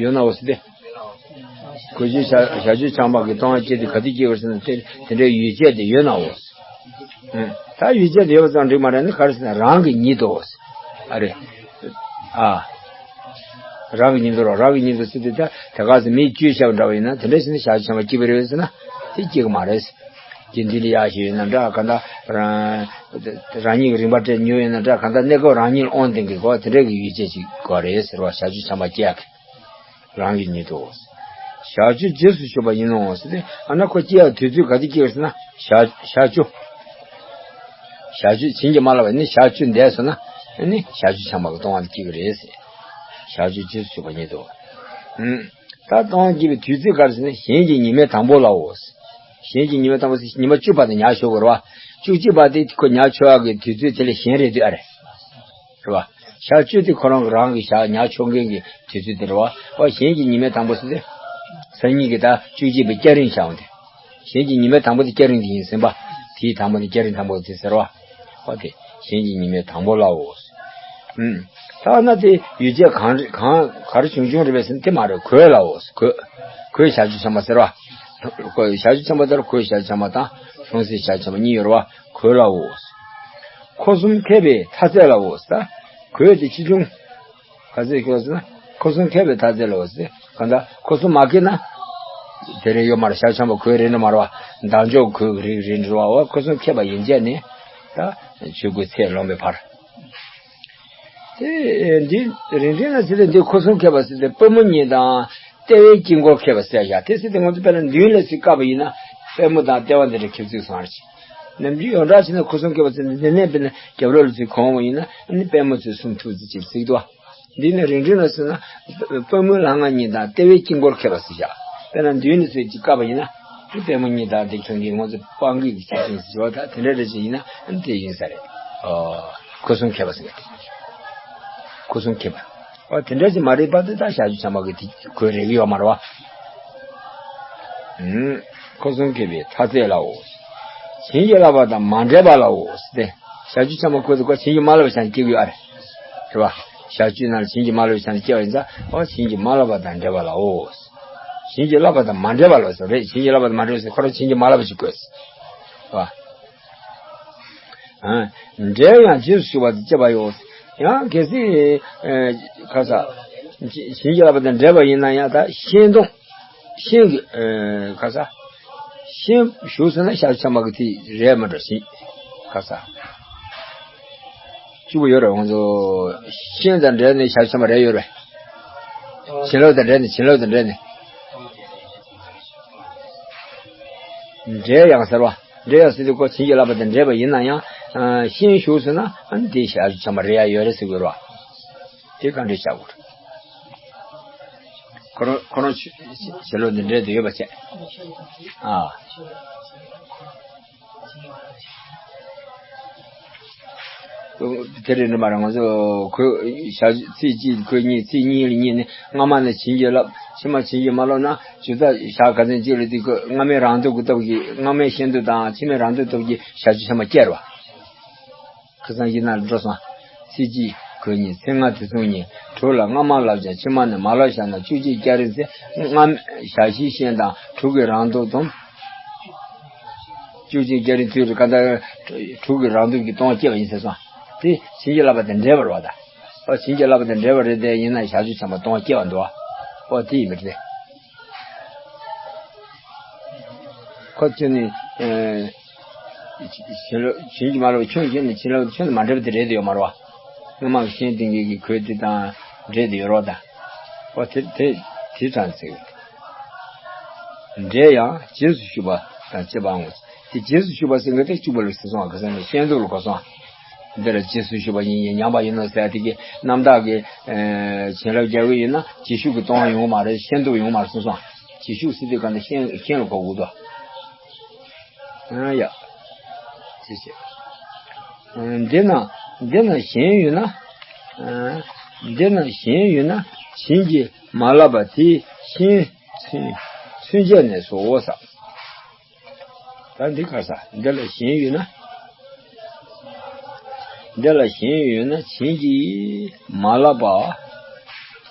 ཡོད་ནའོ་ཟེར་ཏེ། གོས་ཆེན་ཞག་ཞག་བཅུ་འཆང་བ་གི་ལྟུང་བ་སྐྱེ་དེ་ག་དུས་སྐྱེ་བར་ཟེར་ན་དེ་དེ་འདྲའི་ཡོ་བྱད་དེ་ཡོད་ནའོ། ཨ། ད་ཡོ་བྱད་དེ་ཡོད་པ་ཙམ་འགྲིག་མ་རེད་ནི་ག་རེ་ཟེར་ན་རང་གི་ཉིད་དོ། ཨ་རེ། ཨ། རང་གི་ཉིད་དོ་རོ། རང་གི་ཉིད་དོ་ཟེར་དུས་ད་ད་ག་ཟེ་མིས་བཅོས་བཞག་འདྲ་བ་ཡིན་ན་དེ་འདྲ་ཞིག་ནི་ཞག་བཅུ་འཆང་བ་སྐྱེ་བ་རེད་ཟེར་ན་དེ་སྐྱེ་གི་མ་རེད། དགེ་འདུན་ལ་ཡག་ཞིག་ཡོད་ན་འདྲ། གང་ལྟར་རང་རང་ཉིད་ཀྱི་རིག་པ་སྤྲད་ཉོ་ཡོད་ན་འདྲ། གང་ལྟར་གནས་སྐབས་རང་ཉིད་ལ་དབང་ལྡན་གྱི་གོ་དེ་འདྲ་གི་ཡོ་བྱད་ཅིག་དགོས་རེད་ཟེར་བ། ཞག་བཅུ་འཆང་བ་སྐྱེ་ཡག་གི་རང་གི་ཉིད་དོ། ཞག་བཅུ་རྗེས་སུ་ཞུགས་པ་ཡིན་ནོ་ཟེར་ཏེ། ཨ་ན་ཁོ་སྐྱེ་ཡག་དུས་ཚོད་ག་དུས་སྐྱེ་བ་ཟེར་ན་ཞག་ཞག་བཅུ། ཞག་བཅུ་བྱིན་གྱིས་མ་བརླབས་པ་ནི་ཞག་བཅུ་འདས་སོང་ན་ནི་ཞག་བཅུ་འཆང་བ་གི་ལྟུང་བ་སྐྱེ་གི་རེད་ཟེར། ཞག་བཅུ་རྗེས་སུ་ཞུགས་པ་ཉིད་དོ། ཨུམ། ད་ལྟུང་བ་སྐྱེ་བའི་དུས་ཚོད་ག་རེ་ཟེར་ན་གཞན་གྱི་ཉི་མའི་དང་པོ་ལའོ། གཞན་གྱི་ཉི་མའི་དང་པོ་ཟེར་ཉི་མ་བཅུ་པ་དེ་ཉར་ཆོག་གི་རེད་པ། བཅུ་གཅིག་པ་དེ་ཁོ་ཉར་ཆོག་ཡག་གི་དུས་ཚོད་དེ་ལས་གཞན་རེད་དུས་ཨ་རེད། རེད་པ། ཞག་བཅུ་དེ་ཁོ་རང་གི་རང་གི་ཞག་ཉར་ཆོག་མཁན་གྱི་དུས་ཚོད་དེ་རེད་པ། ཨོ་གཞན་གྱི་ཉི་མའི་དང་པོ་ཟེར་ཏེ། སང་ཉིན་གྱི་ད་བཅུ་གཅིག་པའི་སྐྱ་རེངས་ཤར་བ་དེ། གཞན་གྱི་ཉི་མའི་དང་པོ་དེ་སྐྱ་རེངས་དེ་ཡིན་ཟིན་པ། དེའི་དང་པོ་དེ་སྐྱ་རེངས་དང་པོ་དེ་ཟེར་བ། ཨོ་དེ། གཞན་གྱི་ཉི་མའི་དང་པོ་ལའོ། ཨུམ། ཐ་ན་དེ་ཡུལ་ཅན་གང་རེ་གང་ག་རེ་བྱུང་བྱུང་རེད་པས་ཟེར་ན་དེ་མ་རེད། གོས་ལའོ། གོས། གོས་ཞབས་ཀྱུ་ཆེན་པོ་ཟེར་བ། གོས་ཞབས་ཀྱུ་ཆེན་པོ་དེར་གོས་ཞབས་ཀྱུ་ཆེན་པོ་དང་ལྷུང་བཟེད་ཞབས་ཀྱུ་ཆེན་པོ་གཉིས་ཡོད་རེད་བ། གོས་ལའོ། འཁོར་གསུམ་ཁེབས་པའི་མཐའ་རྩད་ལའོ། ད་གོས་དེ་ཆེ་ཆུང་ག་ཚོད་ཁེབས་ཟེར་ན་འཁོར་གསུམ་ཁེབས་པའི་མཐའ་རྩད་ལའོ་ཟེར། གང་ལྟར་འཁོར་གསུམ་མ་ཁེབས་ན་དེ་རེ་ཡོད་མ་རེད། ཞབས་ཀྱུ་ཆེན་པོ་གོས་རེ་འགྲོ་མ་རེད་བ། འདམ་འཇོག་གོས་རེ་རེ་འགྲོ་བ། འཁོར་གསུམ་ཁེབས་པ་ཡིན་ཅེ་ནི་ད་ཆོས་གོས་ཚད་ལོངས་པའི་བར། དེ་འདི་རིང་འདྲེན་ན་ཟེར་ཏེ་འདི་འཁོར་གསུམ་ཁེབས་པ་ཟེར་ཏེ་པུས་མོ་གཉིས་དང་ལྟེ་བའི་དཀྱིལ་འཁོར་ཁེབས་པ་ཟེར་ཡ། དེ་ཟེར་ཏེ་ང་ཚོ་དཔེར་ན་མདུན་ལ་ཅིག་བཀབ་པ་ཡིན་ན་པུས་མོ་དང་ལྟེ་བ་འདི་འདྲ་ཁེབས་ཚུལ་སོང་རེད། ནམ་རྒྱུན་ཡོངས་གྲགས་བྱས་ན་འཁོར་གསུམ་ཁེབས་པ་ཟེར་ཏེ་འདི་ནས་དཔེར་ན་རྒྱབ་ལོགས་ལ་ཅིག་གོན་པ་ཡིན་ན་ཨ་ནི་པུས་མོ་ཚོས་སུམ་ཐུབ་ཙམ་ཅིག་གཟིགས་འདུག་འདི་ནི་རིང་འདྲེན་ན་ཟེར་ན་པུས་མོ་ལྷ་ང་གཉིས་དང་ལྟེ་བའི་དཀྱིལ་འཁོར་ཁེབས་པ་ཟེར་བཞག་དཔེར་ན་མདུན་ནས་ཚུར་ཅིག་བཀབ་པ་ཡིན་ན་དེ་པུས་མོ་གཉིས་དང་དེ་ཚོ་གི་ང་ཚོ་པང་གི་ཆ་ཅན་ཟེར་བ་ད་དེ་འདྲ་རེ་ཅིག་ཡིན་ན་དེ་ཡིན་ས་རེད། ཨོ། འཁོར་གསུམ་ཁེབས་པ་ཟེར་གི་འཁོར་གསུམ་ཁེབས་པ། ཨོ་དེ་འདྲ་ཅིག་མ་རེད་པ་དེ་ད་ཞབས་ཀྱུ་ཆེན་པོ་གི་དེ་གོས་རེག་གི་ཡོད་མ་རེད་བ། ཨུམ། འཁོར་གསུམ་ཁེབས་པའི་མཐའ་རྩད་ལའོ། བྱིན་གྱིས་བརླབས་པ་དང་མ་འདྲེས་པ་ལའོ་ཟེར་ཏེ། ཞབས་ཀྱུ་ཆེན་པོ་ཁོ་ཚོ་ཁོ་བྱིན་གྱིས་མ་བརླབས་པའི་ཆ་ནས་སྐྱེ་གི་ཡོད་ཨ་རེད། རེད་བ། ཞབས་ཀྱུ་ནང་ལ་བྱིན་གྱིས་མ་བརླབས་པའི་ཆ་ནས་སྐྱེ་བ་ཡིན་ཙང་ཨོ་བྱིན་གྱིས་མ་བརླབས་པ་དང་འདྲེས་པ་ལའོ། བྱིན་གྱིས་བརླབས་པ་དང་མ་འདྲེས་པ་ལའོ་ཟེར་རེད། བྱིན་གྱིས་བརླབས་པ་དང་མ་འདྲེས་པ་ཟེར་ཁོ་རང་བྱིན་གྱིས་མ་བརླབས་པ་ཞིག་དགོས། རེད་བ། ཨ། འདྲེས་ཡང་རྗེས་སུ་ཞུགས་པ་དང་བཅས་པ་ཡོད། ཡང་གལ་སྲིད་ཨེ་ཁ་ས་བྱིན་གྱིས་བརླབས་པ་དང་འདྲེས་པ་ཡིན་ན་ཡང་ད་ཤིན་ཏུ་ཤིན་གྱི་ཨེ་ཁ་ས་ཤིན་ཞུགས་ཟེར་ན་ཞབས་ཆེན་པོ་གི་དེ་རེད་མ་འགྲོ་ཤིན་ཁ་ས་གཅིག་པུ་ཡོད་རེད། ང་ཚོ་ཤིན་དང་འདྲེས་ནས་ཞབས་ཆེན་པོ་རེད་ཡོད་རེད། བྱིན་རླབས་དང་འདྲེས་ནས་བྱིན་རླབས་དང་འདྲེས་ནས་འདྲེས་ཡང་ཟེར་བ། འདྲེ་ཡང་ཟེར་དུས་ཁོ་བྱིན་གྱིས་བརླབས་པ་དང་འདྲེས་པ་ཡིན་ན་ཡང་། ཨ། ཤིན་ཞུགས་ཟེར་ན་ཨ་ནི་དེ་ཞབས་ཆེན་པོ་རེད་ཡ་ཡོད་རེད་ཟེར་དགོས་རེད་བ། དེ་ག་འདྲས་བྱ་དགོས་རེད། ཁོ་རང་ཁོ་རང་ཞལ་ལུང་འདི་འདྲས་དུ་ཡོད་པ་བྱས། ཨ། དེ་རེད་འགྲིག་མ་རེད། ང་ཚོ་གོས་ཞག་ཚིགས་གཅིག་གོས་གཉིས། ཚིགས་གཉིས་ལ་གཉིས་ནི་སྔ་མ་ནས་བྱིན་གྱིས་བརླབས། ཕྱི་མ་བྱིན་གྱིས་མ་བརླབས་ན་ཇི་ལྟར་ཞག་ག་ཚོད་གཅིག་ལ་དེ་གོས་སྔ་མའི་རང་སྟོབས་ཀྱི་སྟོབས་ཀྱིས། སྔ་མའི་ཤེས་འདོད་དང་ཕྱི་མའི་རང་སྟོབས་སྟོབས་ཀྱིས་ཞག་བཅུ་ཐམ་པ་སྐྱེ་རུ་བ། ཁ་སང་ཡིན་ན་འགྲོ་སོང་། ཚིགས་གཅིག་གོས་གཉིས། ཚིགས་ལྔ་དེ་མཚུངས་གཉིས། དྲུག་ལ་སྔ་མ་བརླབས་ཀྱང་ཕྱི་མ་ནས་མ་བརླབས་བཞག་ན་བཅུ་གཅིག་སྐྱ་རེངས་ཚེ་སྔ་མ་ཞག་བཞི་ཤེས་དང་དྲུག་གི་རང་སྟོབས་དང་། བཅུ་གཅིག་སྐྱ་རེངས་དུས་རེ་ག་ད་དྲུག་གི་རང་སྟོབས་ཀྱིས་སྟོང་སྐྱེ་བ་ཡིན་ཟེར་སོང་། དེ་བྱིན་གྱིས་བརླབས་པ་དང་འདྲེས་པ་རེད་བ་ད། ཨོ་བྱིན་གྱིས་བརླབས་པ་དང་འདྲེས་པ་རེད་དེ། ཡིན་ན་ཞག་བཅུ་ཐམ་པ་སྟོང་སྐྱེ་བ་འདུག་བ། ཨོ་དེ་ཡིན་པ་རེད། ཁོ་ཚོས་ནི། ཨེ། བྱིན་རླབས་བྱིན་གྱིས་མ་བརླབས་ཁྱོན་བཞིན་ནས་བྱིན་རླབས་ཁྱོན་ནས་མ་འདྲེས་པ་དེ་རེད་དེ་ཡོད་མ་རེད་བ། སྔ་མ་གི་ཤེས་ལྡན་གྱི་གོས་དེ་དང་འདྲེས་དེ་ཡོད་རེད་བ་ད། ཨོ་དེ་དེ་དེ་དྲང་ཚིག་འདྲེས་ཡང་རྗེས་སུ་ཞུགས་པ་དང་བཅས་པའང་ངོ་། དེ་རྗེས་སུ་ཞུགས་པ་ཟེར་མཁན་དེ་གཅིག་པ་ལ་ཟེར་སོང་བ། ག་ཟེར་ན་ཤེས་འདོད་ལ་གོ་སོང་བ། འདི་ལ་རྗེས་སུ་ཞུགས་པ་ཡིན་ཡིན་ཉམས་པ་ཡིན་ནོ་ཟེར་དེ་གི་རྣམ་དག་གི་ཨེ་བྱིན་རླབས་རྒྱག་གི་ཡིན་ན་རྗེས་ཤུགས་ཀྱིས་གཏོང་ཡོང་གི་མ་རེད། ཤེས་འདོད་ཡོང་གི་མ་རེད་གསུངས་སོང་། རྗེས་ཤུགས་ཟེར་དུས་གང་ལྟར་ཤེས་ཤེས་ལ་གོ་དགོས་དོ། ཨ་ཡ། ཅི་བྱེད། འདི་ན་འདི་ན་གཞན་ཡོད་ན། འདི་ན་གཞན་ཡོད་ན་བྱིན་གྱིས་མ་བརླབས་པ་དེའི་ཤིན་ཚུན་ཆད་ནས་སོ་ཟེར། ད་འདི་ག་ས་འདི་ལ་གཞན་ཡོད་ན། འདི་ལ་གཞན་ཡོད་ན་བྱིན་གྱིས་མ་བརླབས་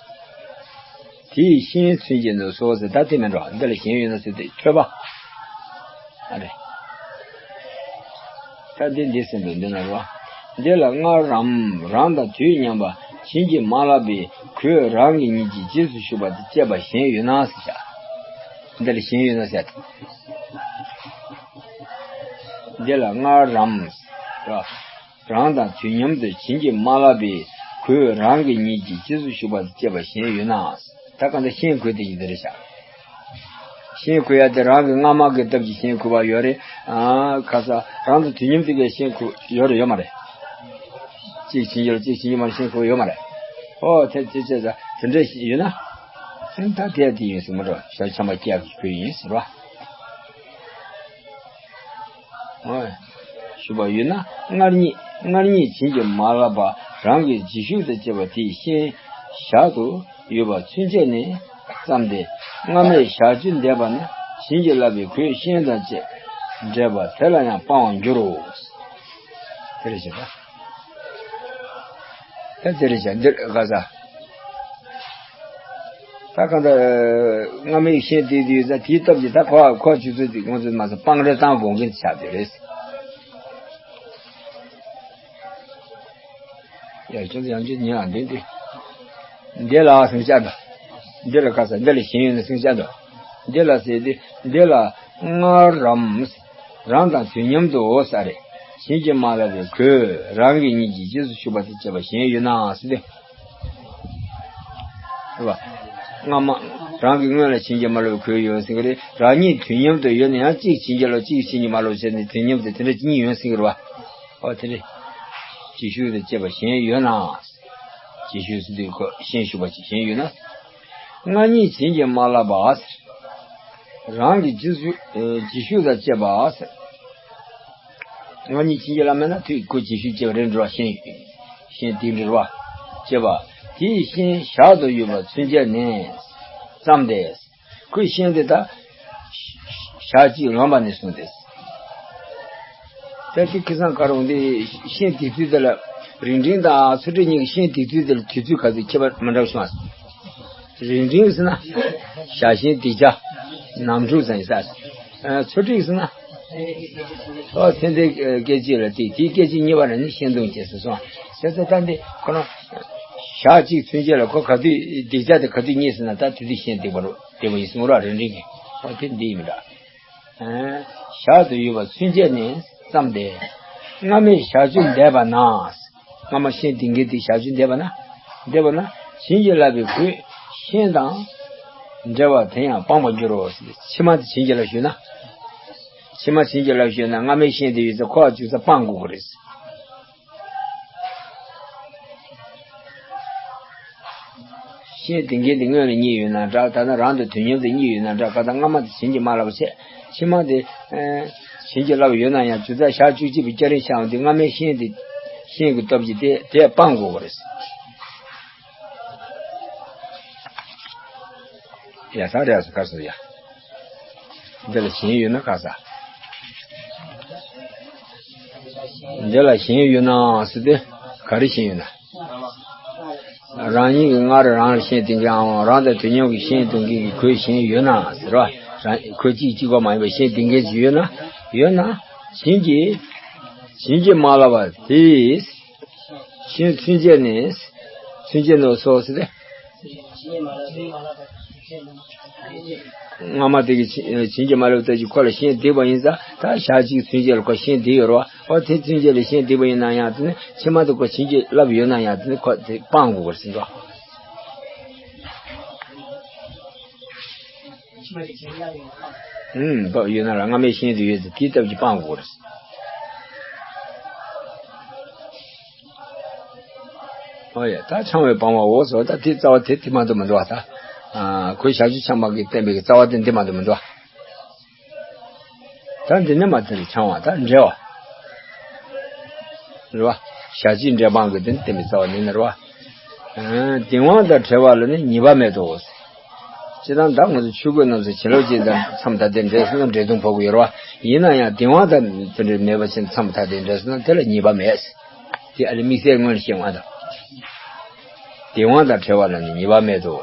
པ་དེའི་ཤིན་ཚུན་ཆད་ནས་སོ་ཟེར། ད་དེ་མིན་འགྲོ། འདི་ལ་གཞན་ཡོད་ན་ཟེར་དུས་ཐོས་པ། ཨ་རེ། ད་འདི་འདི་ཟེར་འདུག་འདི་ན་རོ། འདི་ལ་སྔར་རམ་རང་དང་དུས་མཉམ་པ་བྱིན་གྱིས་མ་བརླབས་པའི་གོས་རང་གི་ཉིད་ཀྱིས་རྗེས་སུ་ཞུགས་པ་དང་བཅས་པ་གཞན་ཡོད་ན་ཟེར་བྱ། འདི་ལ་གཞན་ཡོད་ན་ཟེར། འདི་ལ་སྔར་རམ་རང་དང་དུས་མཉམ་དུ་བྱིན་གྱིས་མ་བརླབས་པའི་གོས་རང་གི་ཉིད་ཀྱིས་རྗེས་སུ་ཞུགས་པ་དང་བཅས་པ་གཞན་ཡོད་ན། ད་གང་ལྟར་ཤིན་གོས་དེ་ཡིན་དེ་རེད་བྱ། ཤིན་གོས་ཡ་དེ་རང་གི་སྔ་མ་གི་སྟབས་ཀྱིས་ཤིན་གོས་པ་ཡོད་རེད། ཨ་ཁ་ས་རང་དང་དུས་མཉམ་དེ་གའི་ཤིན་གོས་ཡོད་རེད་ཡོད་མ་རེད། གཅིག་བྱིན་གྱིས་གཅིག་བྱིན་གྱིས་མ་ཤིན་གོས་ཡོད་མ་རེད། ཨོ་དེ་དེ་བྱས་ཙང་དེ་འདྲ་ཡོད་ན། ཨ་ད་དེ་དེ་ཡིན་ཟེར་མ་འགྲོ། ཞབས་ཆེན་པོ་སྐྱེ་གི་གོས་ཡིན་ཟེར་བ། ཞུ་བ་ཡོད་ན་སྔར་ཉིད་སྔར་ཉིད་བྱིན་གྱིས་མ་བརླབས་པ་རང་གི་རྗེས་ཤུགས་དང་བཅས་པ་དེའི་ཤིན་ཞལ་དུ་ཡོད་པ་ཚུན་ཆད་ནས་བརྩམས་ཏེ་སྔ་མའི་ཞག་བཅུ་འདས་པ་ན་བྱིན་གྱིས་བརླབས་པའི་གོས་ཤིན་དང་བཅས་འདྲེས་པ་དེ་ལ་ཡང་སྤང་བར་འགྱུར་རོ། དེ་རེད་བྱེད་པ། ད་དེ་རེད་བྱ་འདིར་ག་ས། ད་གང་ལྟར་སྔ་མའི་ཤེས་དེ་དུས་ས་དེའི་སྟབས་ཀྱིས་ད་ཁོ་ཁོ་ཆུ་ཚོད་དེ་ཁོང་ཚོས་མ་ཟད་སྤང་རེ་བཏང་དགོངས་མཁན་ཆགས་དེ་རེད། ཡ་ཁྱོད་ཚོ་ཡང་ཁྱོད་ཉན་ཨ་འདི་འདི། འདི་ལ་སེམས་ཤར་འདུག་འདི་ལ་ག་ས་འདི་ལ་ཞེན་ཡོད་ན་སེམས་ཤར་འདུག་འདི་ལ་ཟེར་ཏེ་འདི་ལ་སྔར་རམ། རང་དང་དུས་མཉམ་དུ་ས་རེ། བྱིན་གྱིས་མ་བརླབས་པའི་གོས་རང་གི་སྙིང་གི་རྗེས་སུ་ཞུགས་པ་དང་བཅས་པ་གཞན་ཡོད་ན་ཟེར་ཏེ། རེད་བ། སྔ་མ། རང་གི་སྔོན་ལ་བྱིན་གྱིས་མ་བརླབས་པའི་གོས་ཡོད་ཟེར་གི་རེད། རང་ཉིད་དུས་མཉམ་དུ་ཡོད་ན་ཡང་གཅིག་བྱིན་གྱིས་བརླབས་གཅིག་བྱིན་གྱིས་མ་བརླབས་བྱས་ནས་དུས་མཉམ་དུ་དེ་འདྲ་གཉིས་ཡོད་ཟེར་གི་རེད་བ། ཨོ་དེ་རེད། རྗེས་ཤུལ་དང་བཅས་པ་གཞན་ཡོད་ན། རྗེས་ཤུལ་ཟེར་དུས་ཁོ་གཞན་ཞུགས་པ་ཅིག་གཞན་ཡོད་ན། སྔ་ཉིད་བྱིན་གྱིས་མ་བརླབས་པ་ཟེར། རང་གི་རྗེས་ཤུལ་རྗེས་ཤུལ་དང་བཅས་པ་ཟེར། སྔ་ཉིད་བྱིན་གྱིས་བརླབས་མེད་ན་དུས་ཁོ་རྗེས་ཤུལ་བཅས་པ་རེད་འགྲོ་བ་གཞན་གཞན་དེ་འགྲོ་བ་བཅས་པ་དེའི་ཤན་ཞག་ཏུ་ཡོད་པ་ཚུན་ཆད་ནས་བརྩམས་ཏེ། ཁོའི་ཤན་དེ་དག་ཞག་གཅིག་ལོན་པ་ནས་བཟུང་སྟེ། ད་ཅི་ཁེ་སང་ག་རུང་དེ་ཤན་དེ་དུས་དེ་ལ་རིང་འབྲིང་དང་ཚུལ་ཁྲིམས་གཉིས་ཀྱི་ཤན་དེ་དུས་དེ་ལ་དུས་ཚོད་ག་ཚོད་ཁྱད་པར་མི་འདྲ་བ་བྱུང་བ། རིང་འབྲིང་ཟེར་ན་ཞག་ཤན་སྡིག་བྱ་ནམ་འཁྲུག་ཟེར་ཡིན་ས། ཚུལ་ཁྲིམས་ཟེར་ན། ཨོ་ཚེ་འདས་སྐད་ཅིག་ལ་དེ་དེའི་སྐད་ཅིག་གཉིས་པ་ལ་ནི་ཤན་སྡོམ་བྱས་སོ་སོ། བྱས་ཙང་ད་འདི་ཁོ་ན་ཞག་གཅིག་ཚུན་ཆད་ལ་ཁོ་ག་དུས་སྡིག་བྱ་དེ་ག་དུས་རྙེད་ཟེར་ན་ད་དེ་དུས་ཤན་སྡིག་པ་རུ་སྡིག་པ་ཡིན་སོང་ར་རིང་འབྲིང་གི། ཨོ་དེ་འདི་ཡིན་འདྲ། ཞག་ཏུ་ཡོད་པ་ཚུན་ཆད་ནས་བརྩམས་ཏེ། སྔ་མའི་ཞག་བཅུ་འདས་པ་ན། སྔ་མ་ཤན་སྡིག་མཁན་དེ་ཞག་བཅུ་འདས་པ་ན། འདས་པ་ན་བྱིན་གྱིས་བརླབས་པའི་གོས་ཤན་དང་འབྲེལ་བ་དེ་ཡང་སྤང་བར་འགྱུར་རོ། ཕྱི་མ་དེ་བྱིན་གྱིས་བརླབས་ཞུས་ན། ཕྱི་མ་བྱིན་གྱིས་བརླབས་ཞུས་ན་སྔ་མའི་ཤན་དེ་ཡོད་ཚད་ཁོ་བ་བཅུག་ས་སྤང་དགོས་ཀྱི་རེད། ཤན་སྡིག་མཁན་དེ་སྔོན་ལ་གཉིས་ཡོད་ན་འདྲ། ད་ལྟ་རང་དང་དུས་མཉམ་དུ་གཉིས་ཡོད་ན་འདྲ། ག་ད་སྔ་མ་དེ་བྱིན་གྱིས་མ་བརླབས་པ་བྱས། ཕྱི་མ་དེ་ཨེ་བྱིན་གྱིས་བརླབས་ཡོད་ན་ཡང་ཇི་ལྟར་ཞག་བཅུ་གཅིག་པའི་སྐྱ་རེངས་ཤར་བ་དེ་སྔ་མའི་ཤན་དེ་ཤན་གྱི་སྟོབས་ཀྱིས་དེ་དེ་སྤང་དགོས་པ་རེད། ཡ་ད་རེད་སོ་ག་སོ་ཡ། འདི་ལ་གཞན་ཡོད་ན་ག་ས། འདི་ལ་གཞན་ཡོད་ན་ཟེར་ཏེ་ག་རེ་གཞན་ཡོད་ན། རང་ཉིད་ཀྱི་སྔར་རང་ལ་ཤན་སྡིག་མཁན་འམ་རང་དང་དུས་མཉམ་གྱི་ཤན་སྡིག་མཁན་གྱི་གོས་གཞན་ཡོད་ན་ཟེར་བ། རང་གོས་གཅིག་གཅིག་པ་མ་ཡིན་པའི་ཤན་སྡིག་མཁན་ཅིག་ཡོད་ན། ཡོད་ན་བྱིན་གྱིས་བྱིན་གྱིས་མ་བརླབས་པ་དེས་ཤན་ཚུན་ཆད་ནས་ཚུན་ཆད་ནས་སོ་ཟེར་ཏེ། སྔ་མ་དེ་གི་བྱིན་གྱིས་མ་བརླབས་ལྟ་ཅི་ཁོ་ལ་ཤན་སྡིག་པ་ཡིན་ཙང་ད་ཞག་གཅིག་ཚུན་ཆད་ལ་ཁོ་ཤན་སྡིག་ཡོད་རེད་བ། ཨོ་དེ་ཚུན་ཆད་ལ་ཤན་སྡིག་པ་ཡིན་ན་ཡང་དེ་ནི་ཕྱི་མ་དེ་ཁོ་བྱིན་གྱིས་བརླབས་ཡོད་ན་ཡང་དེ་ནི་ཁོ་དེ་སྤང་དགོས་པར་ཟིན་ཏོ། ཨུམ་བབས་ཡོད་ན་ལ་སྔ་མའི་ཤན་དེ་ཡོད་ཚེ་དེའི་སྟབས་ཀྱིས་སྤང་དགོས་པར་ཟིན། ཨོ་ཡ་ད་འཆང་བའི་སྤང་བའོ་ཟེར་བ་ད་དེ་རྩ་བ་དེ་དེ་མ་གཏོགས་མི་འདུག་བ་ད། ཨ་ཁོས་ཞག་བཅུ་འཆང་བ་གིས་བསྟན་པའི་རྩ་བ་དེ་འདི་མ་གཏོགས་མི་འདུག་བ། ད་འདི་ནི་མ་དེ་ལ་འཆང་བ་ད་འབྲེལ་བ། རེད་བ། ཞག་གཅིག་འབྲེལ་སྤང་གི་དེ་ནི་བསྟན་པའི་རྩ་བ་ནི་ནི་རེད་བ། ཨ་གདིང་བ་དང་བྲལ་བ་ལ་ནི་ཉེས་པ་མེད་དོ། སྤྱིར་བཏང་ད་ང་ཚོ་ཆོས་གོས་རྣམས་སུ་བྱིན་རླབས་ཅན་དང་མཚམས་ད་ལྟའི་འབྲས་སུ་ན་འབྲས་ལྟུང་ཕོག་གི་ཡོད་རེད་བ། ཡིན་ན་ཡང་གདིང་བ་དང་དེ་འདྲའི་མེད་པ་ཕྱིན་མཚམས་ད་ལྟའི་འབྲས་སུ་ན་དེ་ལ་ཉེས་པ་མེད། དེ་ཨ་ལི་དམིགས་བསལ་སྔོན་ལ་བཤད་ང་དང་། གདིང་བ་དང་བྲལ་བ་ལ་ནི་ཉེས་པ་མེད་དོ།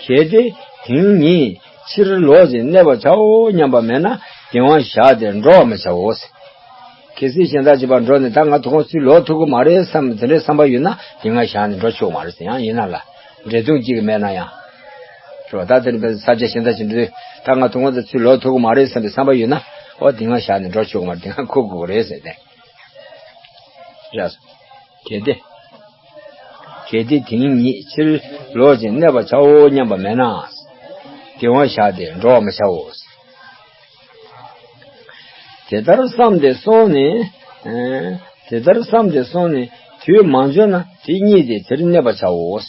གལ་ཏེ་དེང་ཉིད་ཕྱིར་ལོག་ཅིང་གནས་པར་བྱའོ་སྙམ་པ་མེད་ན་གདིང་བ་བཞག་སྟེ་འགྲོ་བར་མི་བྱའོ། གལ་སྲིད་གཞན་དག་ཅིག་ཕར་འགྲོ་ནས་ད་ང་དོ་དགོང་ཚུར་ལོག་ཐུབ་ཀྱི་མ་རེད་བསམ་དེ་འདྲའི་བསམ་པ་ཡོད་ན་གདིང་བ་བཞག་ནས་འགྲོ་ཆོག་མ་རེད་ཟེར། ཡང་ཡིན་ན་ལ་འབྲས་ལྟུང་གཅིག་མེད་ན་ཡང་། རེད་བ། ད་དེ་འདྲ་ས་ཆ་གཞན་དག་ཅིག་འགྲོ་དུས་ད་ང་དོ་དགོང་ཚུར་ལོག་ཐུབ་ཀྱི་མ་རེད་བསམ་པའི་བསམ་པ་ཡོད་ན་ཨོ་གདིང་བ་བཞག་ནས་འགྲོ་ཆོག་གི་མ་རེད། གདིང་བ་འཁུར་དགོས་རེད་ཟེར་ཏེ། རེད། གལ་ཏེ། གལ་ཏེ་དེང་ཉིད་ཕྱིར་ལོག་ཅིང་གནས་པར་བྱའོ་སྙམ་པ་མེད་ན། གདིང་བ་བཞག་སྟེ་འགྲོ་བར་མི་བྱའོ། དེ་ལྟར་བསམས་ཏེ་སོང་ནས། ཨེ། དེ་ལྟར་བསམས་ཏེ་སོང་ནས་དུས་མ་འབྱོར་ན་དེ་གཉིད་དེ་དེར་གནས་པར་བྱའོ།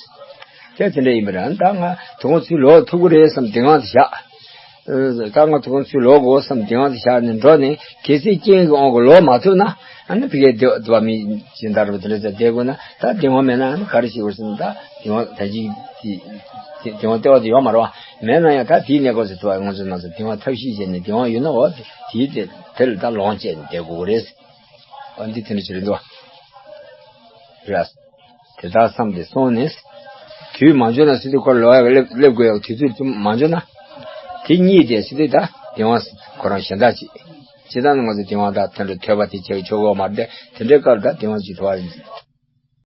དེ་དེ་འདྲ་ཡིན་པ་རེད། ད་ང་དོ་དགོང་ཚུར་ལོག་ཐུབ་ཀྱི་རེད་བསམ་གདིང་བ་དེ་བཞག་ཨ་ད་ང་དོ་དགོང་ཚུར་ལོག་དགོས་བསམ་གདིང་བ་དེ་བཞག་ནས་འགྲོ་ནས་གལ་སྲིད་རྐྱེན་གྱིས་དབང་གིས་ལོག་མ་ཐུབ་ན་ཨ་ནི་ཕ་གིར་སྡོད་སྡོད་པ་མི་སྦྱིན་བདག་རུ་དེ་འདྲ་ཚོ་བསྡད་དགོས་ན་ད་གདིང་བ་མེད་ན་ཨ་ནི་ག་རེ་བྱེད་དགོས་ཟེར་ན་ད་གདིང་བ་ད་ཅིག་དེ་གདིང་བ་སྟེར་བ་དེ་ཡོད་མ་རེད་བ། མེད་ན་ཡང་ད་དེའི་གནས་སྐབས་སུ་ཐུབ་པ་ང་ཚོ་ནང་ཚོ་གདིང་བ་ཐབས་ཤེས་བྱས་ནས་གདིང་བ་ཡོད་ན་འོ་དེ་དེ་དེ་ལ་ད་ལོངས་སྤྱད་ནས་བསྡད་དགོས་ཀྱི་རེད། ཨ་འདི་དེ་འདྲ་ཅིག་རེད་འདུག་བ། རེད། དེ་ལྟར་བསམ་སྟེ་སོང་ནས། དུས་མ་འབྱོར་ན་ཟེར་དུས་ཁོ་ལོག་ཡ་སླེབས་སླེབས་དགོས་ཡག་དུས་ཚོད་དུ་མ་འབྱོར་ན། དེ་གཉིད་དེ་ཟེར་དུས་ད་དེ་བ་ཁོ་རང་གཞན་དག་ཅིག་ཇི་ལྟར་ང་ཚོ་དེ་བ་དག་དེ་འདྲ་ཐོས་པ་དེ་བྱེད་ཆོག་གོ་མ་རེད། དེ་འདྲའི་སྐབས་ད་དེ་བ་ཅིག་ཐོས་